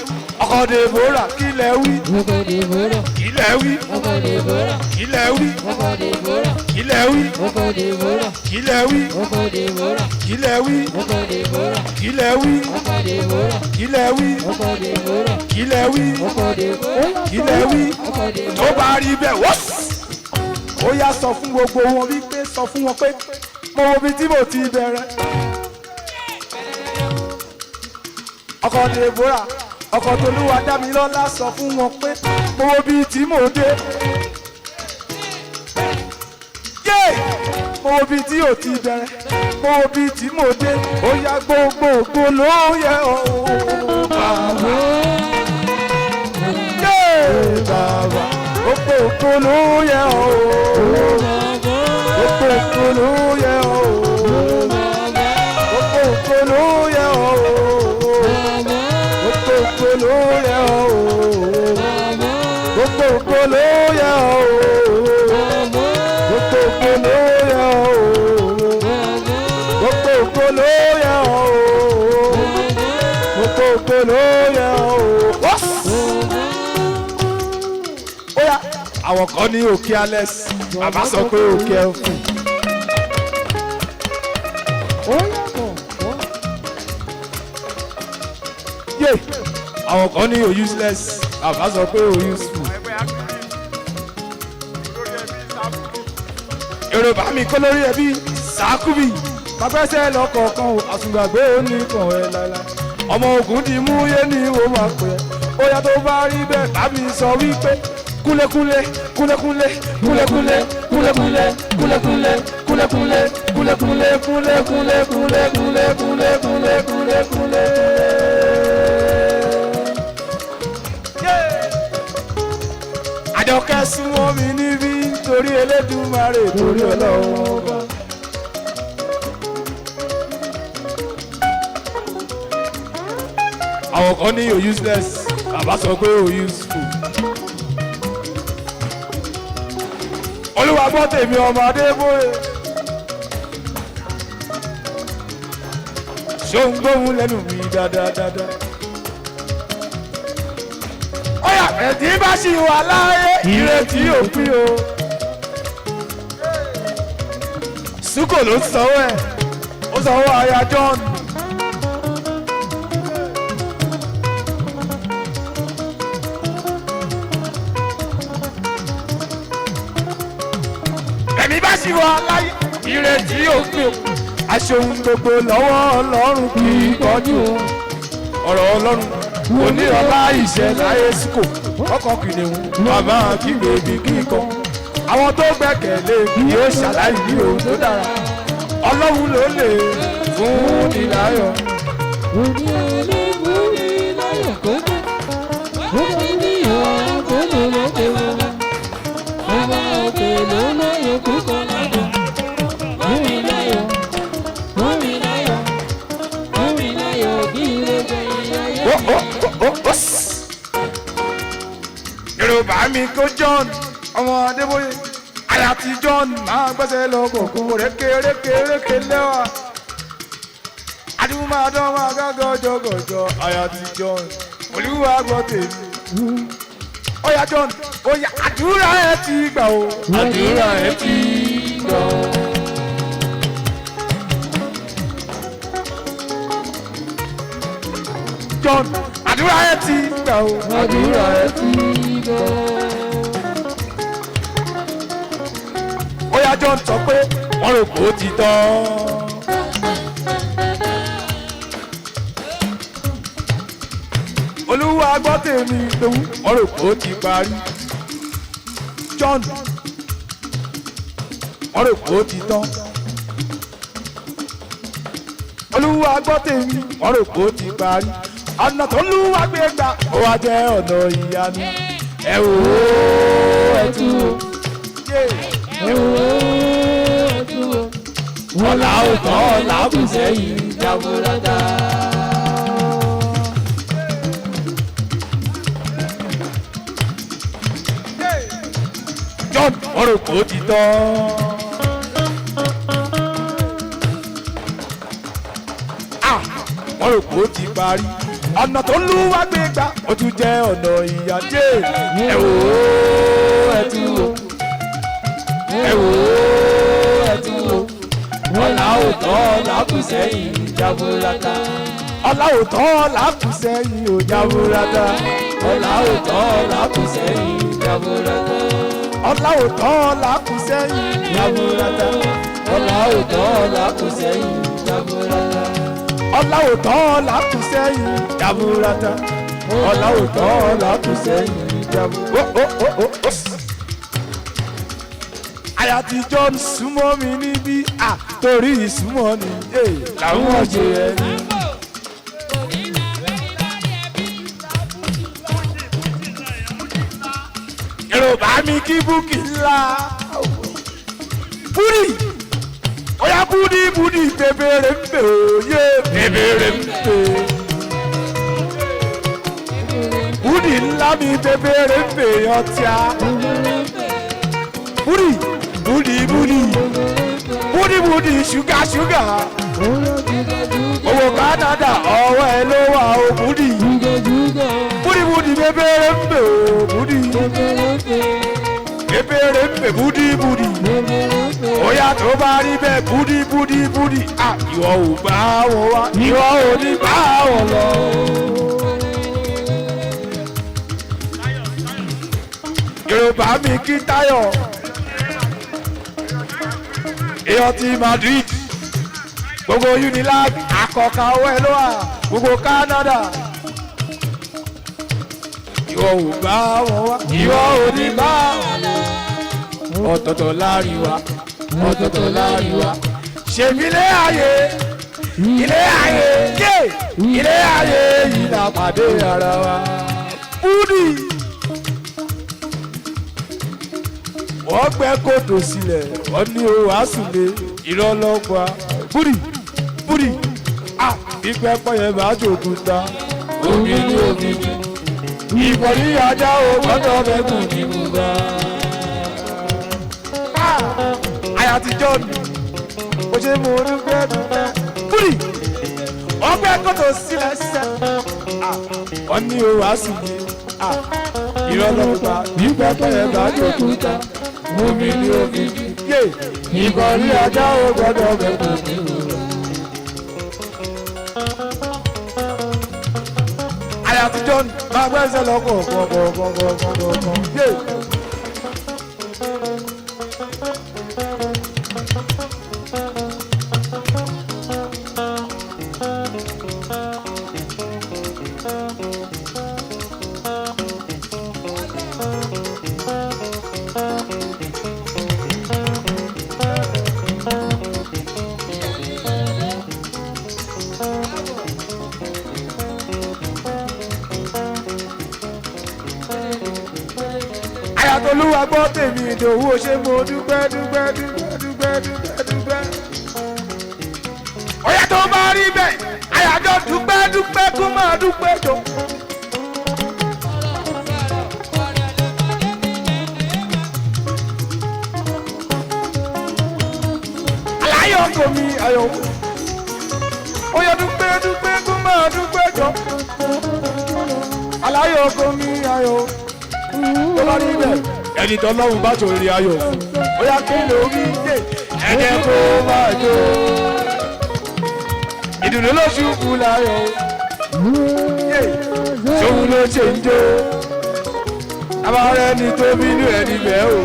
Ọkọ̀ Deborah, kílẹ̀ wí? Ọkọ̀ Deborah. Kílẹ̀ wí? Ọkọ̀ Deborah. Kílẹ̀ wí? Ọkọ̀ Deborah. Kílẹ̀ wí? Ọkọ̀ Deborah. Kílẹ̀ wí? Ọkọ̀ Deborah. Kílẹ̀ wí? Ọkọ̀ Deborah. Kílẹ̀ wí? Ọkọ̀ Deborah. Kílẹ̀ wí? Ọkọ̀ Deborah. Kílẹ̀ wí? Ọkọ̀ Deborah. Kílẹ̀ wí? Ọkọ̀ Deborah. Tó bá rí bẹ́ẹ̀ wọ́s. Ó yá, sọ fún gbogbo wọn wípé, sọ fún wọn pé mo wo ibi tí mo ti bẹ̀rẹ̀. Ọkọ̀ Deborah, ọkọ̀ tolúwa dámilọ́lá, sọ fún wọn pé mo wo ibi tí mo dé. Yé! Mo wo ibi tí ò ti bẹ̀rẹ̀, mo wo ibi tí mo dé. Ó yá, gbogbogbò ló yẹ ọ́ bàbá. Yé! Bàbá, gbogbogbò ló yẹ ọ́, gbogbogbò ló yẹ ọ́, gbogbogbò ló yẹ ọ́, gbogbogbò ló yẹ ọ́, gbogbogbò ló yẹ ọ́, gbogbogbò ló yẹ ọ́, gbogbogbò ló yẹ ọ́, gbogbogbò ló yẹ ọ́. Ó yá, àwọn kan ní òkè alex, bàbá sọ pé òkè ẹfun. Ó yàtọ̀ wọ́n. Yé, àwọn kan ní o useless, bàbá sọ pé o useful. Yorùbá mi kó lórí ẹbí sàkúbì pàpẹ́sẹ̀ lọ́kọ̀ọ̀kan o, àsùngbàgbé oníkan ẹ̀ láéláé. Ọmọ ogun ti mú yé ni ó máa pè é. Ó yá, tó bá rí bẹ́ẹ̀, bá mi sọ wípé kúlékúlé kúlékúlé kúlékúlé kúlékúlé kúlékúlé kúlékúlé kúlékúlé kúlékúlé kúlékúlé kúlékúlé kúlékúlé. Àjọkẹ́, súnmọ́ mi níbí torí Elédùmarè, torí Ọlọ́run ọba. Àwọn kan ní o useless, bàbá sọ pé o useful. Olúwa gbọ́ tèmi ọmọ Adébóyè. Ṣóun gbóhùn lẹ́nu mi dáadáa dáadáa. Ó yá, ẹ̀dí bá ṣì wà láàyè, ìrètí òpin o. Suko ló ń sanwó ẹ̀, ó sanwó aya John. Ẹ̀mí bá ṣì wà láyé, ìrètí òpin o. Aṣohun gbogbo lọ́wọ́ Ọlọ́run kì í kọjú o. Ọ̀rọ̀ Ọlọ́run onírọ̀lá ìṣẹ̀ láyé síkò ọkọ̀ kìnìún bàbá kígbe ibi kíkan. Àwọn tó gbẹ́kẹ̀lé kì yóò ṣàlàyé ní ohun tó dára. Ọlọ́run ló lè fún ní láyọ̀. Òní olóògùn láyọ̀ kókó. Ó ní ní ọ̀kọ́lọ́ lókè bàbá. Bàbá òkè ló lóye kúkọ láyọ̀. Omi láyọ̀, omi láyọ̀, omi láyọ̀ kí ló gbẹ̀yìn ayé. Ó ó ó ó sss. Yorùbá mi kó John ọmọ Adébóyè, àyà tí John máa gbẹ́sẹ̀ lọ kòkó rékè rékè rékè lẹ́wà. Adúmọ̀dán máa gágọ́jọ́gọ́jọ́, àyà tí John, Olúwa gbọ́ tèmi. Ó yá John, ó yá, àdúrà ẹ ti gbà o. Àdúrà ẹ ti gbà o. John. Àdúrà ẹ ti gbà o. Àdúrà ẹ ti gbà. Ó yá John sọ pé wọ́n rò pé ó ti tán. Olúwa gbọ́ tèmi lòun, wọ́n rò pé ó ti parí. John, wọ́n rò pé ó ti tán. Olúwa gbọ́ tèmi, wọ́n rò pé ó ti parí. Ọ̀nà tó lúwa gbé gbà, ó wá jẹ́ ọ̀nà ìyanu. Ẹ wò ó, ẹ tú o. Ẹ wò ó, ẹ tú o. Ọ̀la ò tán, ọ̀la kù sẹ́yìn. Jaburata. John, wọ́n rò pé ó ti tán. Ah, wọ́n rò pé ó ti parí. Ọ̀nà tó lúwa gbé gbà, ó tún jẹ́ ọ̀nà ìyájé. Ẹ wò ó, ẹ tú o. Ẹ wò ó, ẹ tú o. Ọ̀la ò tán, ọ̀la kù sẹ́yìn. Jaburata. Ọlá ò tán, ọlá kù sẹ́yìn ò jaburata. Ọ̀la ò tán, ọ̀la kù sẹ́yìn. Jaburata. Ọlá ò tán, ọlá kù sẹ́yìn jaburata. Ọ̀la ò tán, ọ̀la kù sẹ́yìn. Jaburata. Ọlá ò tán, ọlá kù sẹ́yìn jaburata. Ọlá ò tán, ọlá kù sẹ́yìn jaburata. Ó ó ó ó ó. Àyà tí John súnmọ́ mi níbí à torí ìsúnmọ́ ni làwọn ṣe ẹni. Yorùbá mi kí búkì ńlá. Búdì oya búdì búdì bèbèrè ń bè òye bèbèrè ń bè. Búdì ńlá mi bèbèrè ń bè ọtíá. Búdì búdì búdì búdì búdì ṣúgà ṣúgà. Owó Kánádà ọwọ́ ẹ ló wà ó búdì. Búdì búdì bèbèrè ń bè ó búdì. Bèbèrè ń bè búdì búdì. Oya tó bá rí bẹ́ẹ̀ búdí búdí búdí à ìwọ ò bá wọn wá ìwọ ò ní bá wọn lọ. Yorùbá mi kí Táyọ̀ èèyàn ti Madrid gbogbo Unilag àkọ́kọ́ owó ẹ̀ ló wà gbogbo Canada. Ìwọ ò bá wọn wá ìwọ ò ní bá wọn lọ. Ọ̀tọ̀ọ̀tọ̀ láàrin wa, ọ̀tọ̀ọ̀tọ̀ láàrin wa. Ṣèmi ilé ayé, ilé ayé, yé, ilé ayé yìí la pàdé ara wa. Búdì. Wọ́n gbẹ́ kòtò sílẹ̀, wọ́n ní o àsùnlé, irọ́ lọ́pàá. Búdì, búdì, à ìgbẹ́ pọ̀yẹ́ bá jòkúta. Ta. Omi ní omi ní. Ìbọ̀dí ajá o gbọ́dọ̀ mẹ́kùn ní Ibùba. Àyà ti John, ó ṣe mú dúpẹ́ dúpẹ́. Búdì, wọ́n gbẹ́ kòtò sílẹ̀ sẹ́. Wọ́n ní o àsùnlé, irọ́ lọ́pàá. Ìgbẹ́ pọ̀yẹ́ bá jòkúta. Ta. Omi ní omi ní. Yé, ìbọ̀dí ajá o gbọ́dọ̀ mẹ́kùn ní Ibùba. Àyà ti John, máa gbẹ́sẹ̀ lọ́kọ̀ọ̀kọ̀ọ̀kọ̀ọ̀kọ̀ọ̀kọ̀. Yé. Àyàtọ̀lúwa gbọ́ tèmi ìdòwú ó ṣe mo dúpẹ́ dúpẹ́ dúpẹ́ dúpẹ́ dúpẹ́ dúpẹ́. Ọ̀yà tó bá rí bẹ́ẹ̀ àyàjọ dúpẹ́ dúpẹ́ kó máa dúpẹ́ jọ. Àlàyé ọkọ mi ayọ̀ ọ̀yà dúpẹ́ dúpẹ́ kó máa dúpẹ́ jọ. Àlàyé ọkọ mi ayọ̀ tó bá rí bẹ́ẹ̀. Ẹni tọ́lọ́run bá tòrí ayọ̀ fún. Ó yá kí ló rí dé? Ẹ jẹ́ kó máa jó. Ìdùnnú ló ṣubú láyọ̀. Yé. Ṣóun ló ṣe ń jó. Abárẹ́ ni tó bínú ẹni bẹ́ẹ̀ o.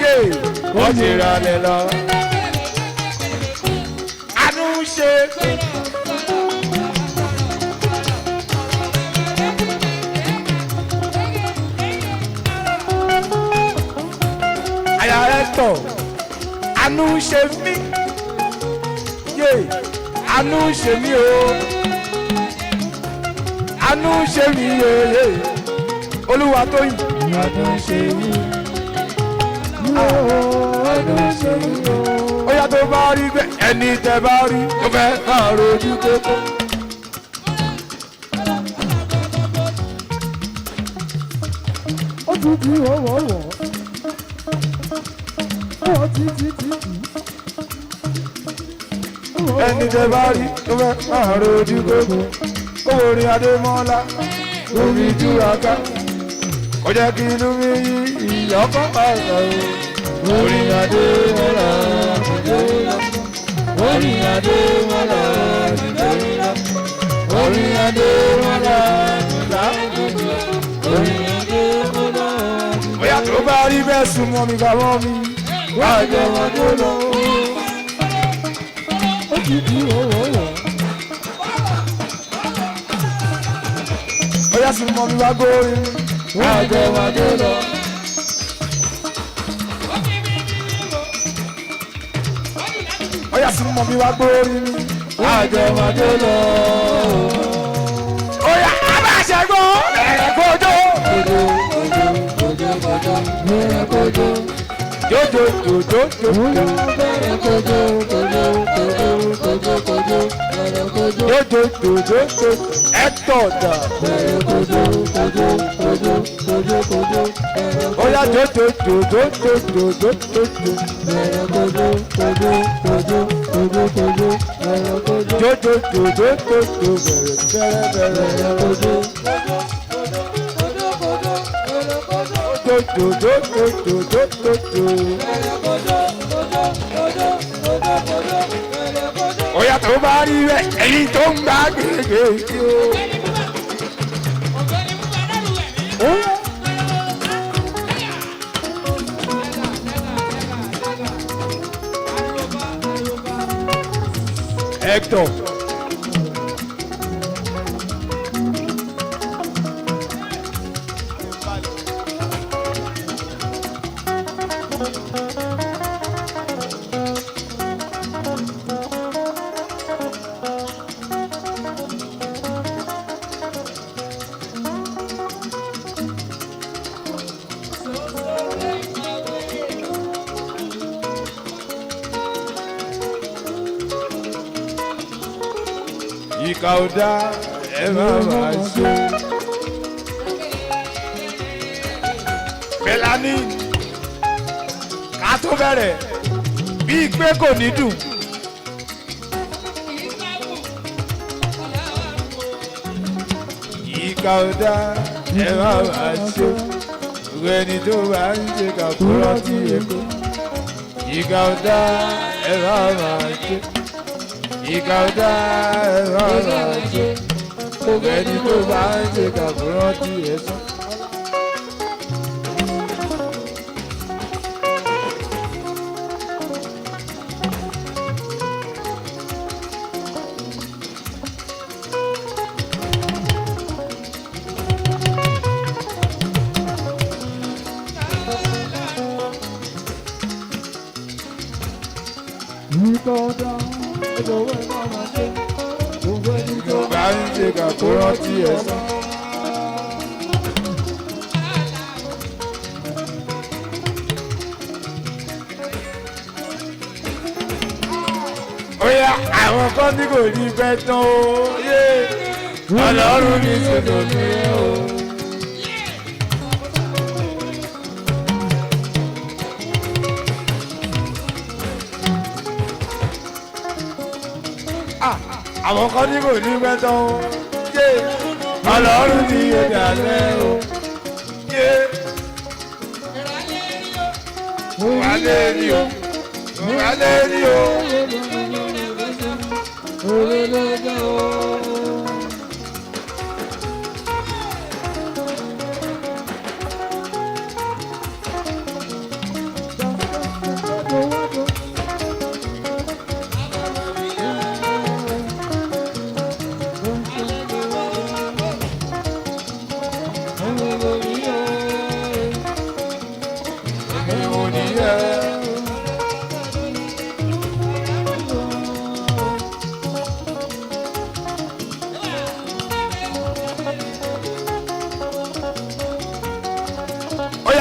Yé wọ́n ti ra lẹ̀ lọ. Àánú ṣe. Àyà rẹ̀ tọ̀, àánú ṣe mí. Yé àánú ṣe mí o. Àánú ṣe mí yé. Olúwa tó yìn. Àánú ṣe mí. Àánú ṣe mí o. Ó yá tó bá rí bẹ́ẹ̀ ẹni tẹ́ bá rí tó fẹ́ máa rojú kókó. Ó ti di wọ̀wọ̀wọ̀. Ó ti ti ti ti. Ẹni tẹ́ bá rí tó fẹ́ máa rojú kókó. Owó orin Adémọ́lá, omi túraká. Ó jẹ́ kí inú mi yí ìyọ́kọ́ pàṣẹ o. Orin Adémọ́lá. Orin Adémọ́lá Adémọ́lá. Orin Adémọ́lá Adémọ́lá. Orin Adémọ́lá. Bóyá tó bá rí bẹ́ẹ̀ sùn mọ́ mi bàbá mi. Wá jẹ́ wọn tó lọ. Ó ti di wọ̀wọ̀wọ̀. Bóyá sùn mọ́ mi wá górin. Wá jẹ́ wọn tó lọ. Bóyá sùn mọ́ mi wá górin. Wá jẹ́ wọn tó lọ. Oya abáṣẹ́gbọ́n bẹ̀rẹ̀ kójó. Kojo kojo kojo kojo bẹ̀rẹ̀ kojo. Jójó jójó jójó. Bẹ̀rẹ̀ kojo kojo kojo kojo kojo bẹ̀rẹ̀ kojo. Jójó jójó jójó. Ẹ̀tọ̀ dà. Bẹ̀rẹ̀ kojo kojo kojo kojo kojo bẹ̀rẹ̀ kojo. Oya jójó jójó jójó jójó. Bẹ̀rẹ̀ kojo kojo kojo kojo kojo bẹ̀rẹ̀ kojo. Jójó jójó jójó bẹ̀rẹ̀ bẹ̀rẹ̀ bẹ̀rẹ̀. Bẹ̀rẹ̀ kojo. Kojo kojo bẹ̀rẹ̀ kojo. Jójó jójó jójó jójó. Bẹ̀rẹ̀ kojo kojo kojo kojo kojo bẹ̀rẹ̀ kojo. Oya tó bá rí rẹ̀ ẹ̀yin tó ń gbá gbègbè sí o. Hector. Ìkà ò dá ẹ má máa ṣe. Melanin ká tó bẹ̀rẹ̀ bíi pé kò ní dùn. Ìkà ò dá ẹ má máa ṣe. Gbogbo ẹni tó bá ń ṣe kàkúrọ̀ tí èkó. Ìkà ò dá ẹ má máa ṣe. Ìkà ò dá ẹ má máa ṣe. Gbogbo ẹni tó bá ń ṣe kàkúrọ̀ tí èso. Ìkọ̀dà ẹ̀jọ̀wọ́ ẹ̀ máa máa ṣe. Gbogbo ẹni tó Tó bá ń ṣe kàkúrọ̀ tí èso. Ó yá àwọn kan tí kò ní fẹ́ tán o. Yé! Ọlọ́run ní ṣètò mi o. Ah, àwọn kan tí kò ní fẹ́ tán o. Yé! Ọlọ́run ní ìdálẹ́ o. Yé! Wà lé ní o. Wà lé ní o. Oore ló jẹ́ o.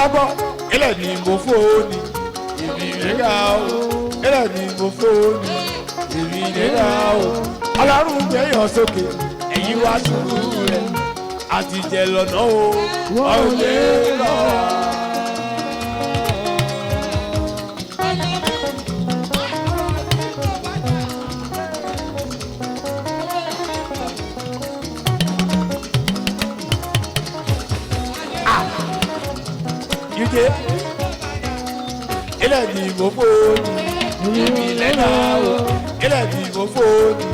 Ó yá gbọ́, ilẹ̀ ni mo fóònì, èmi nígbà o. Ilẹ̀ ni mo fóònì, èmi nígbà o. Ọlọ́run gbẹ̀yàn sókè, ẹ̀yin wá ṣubú rẹ̀. Àtijẹ́ lọ́nà o, ọ̀lẹ́ lọ. Yúdé, ilẹ̀ ni mo fóònì, èmi lẹ́nà o. Ilẹ̀ ni mo fóònì,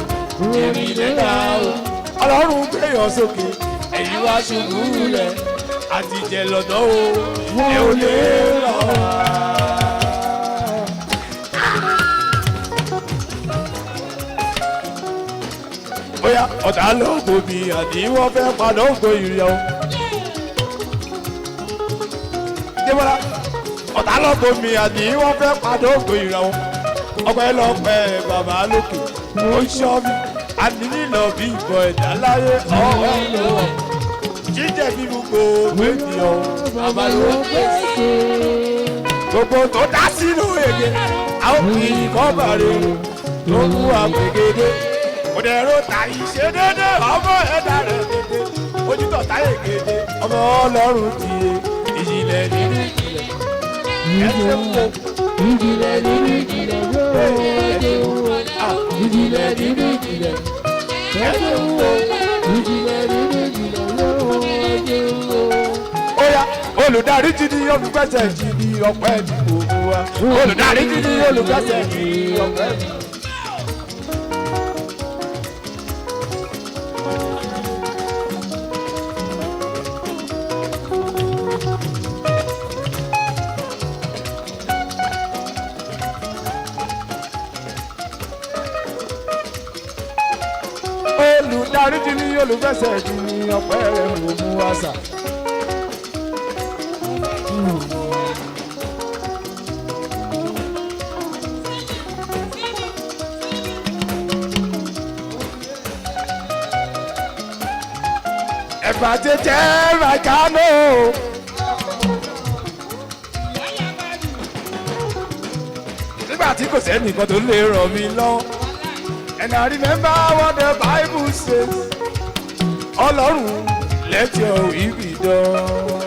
èmi lẹ́nà o. Ọlọ́run gbẹ̀yàn sókè, ẹ̀yin wá ṣubú rẹ̀. Àtijẹ́ lọ́nà o, ẹ ò lè lọ. Bóyá ọ̀tá ló gòmì àní wọ́n fẹ́ padà ó gbé ìrìn o. Débọ́lá, ọ̀tá ló gòmì àní wọ́n fẹ́ padà ó gbé ìrìn o. Ọpẹ́lọpẹ́ bàbá lókè, ó ń ṣọ́ mi, àní nílò bí ìbọn ẹ̀dá láyé ọ̀wẹ́ ló wọ̀. Jíjẹ mímu gbogbo ènìyàn, bàbá ló pèsè. Gbogbo tó dá sínú èdè, a ó kì í kọ́ bàrẹ̀ tó mú àpègede. Òdẹ̀rọ ta ìṣe dédé, ọmọ ẹ̀dá rẹ̀ dédé. Ojútọ̀ táyé kéde, ọmọ Ọlọ́run ti ìjìnlẹ̀ nínú ìjìnlẹ̀. Ẹ ṣe ń wo. Ìjìnlẹ̀ nínú ìjìnlẹ̀ yóò ṣe ń wo. Ìjìnlẹ̀ nínú ìjìnlẹ̀ ẹ ṣe ń wo. Ìjìnlẹ̀ nínú ìjìnlẹ̀ yóò ṣe ń wo. Ó yá, olùdarí jí ní olùgbẹ́sẹ̀ jí ní ọpẹ́ ní gbogbo wa. Olùdarí jí ní olùgbẹ́sẹ̀ jí ní ọpẹ́ ní. Olùdarí jí ní olùgbẹ́sẹ̀ jí ní ọpẹ́ rẹ̀ ló mú wa sà. Ẹ̀bà jẹjẹ ràkánò. Nígbà tí kò sẹ́nìkan tó lè ràn mí lọ́wọ́. And I remember what the Bible says. Ọlọ́run, let your will be done.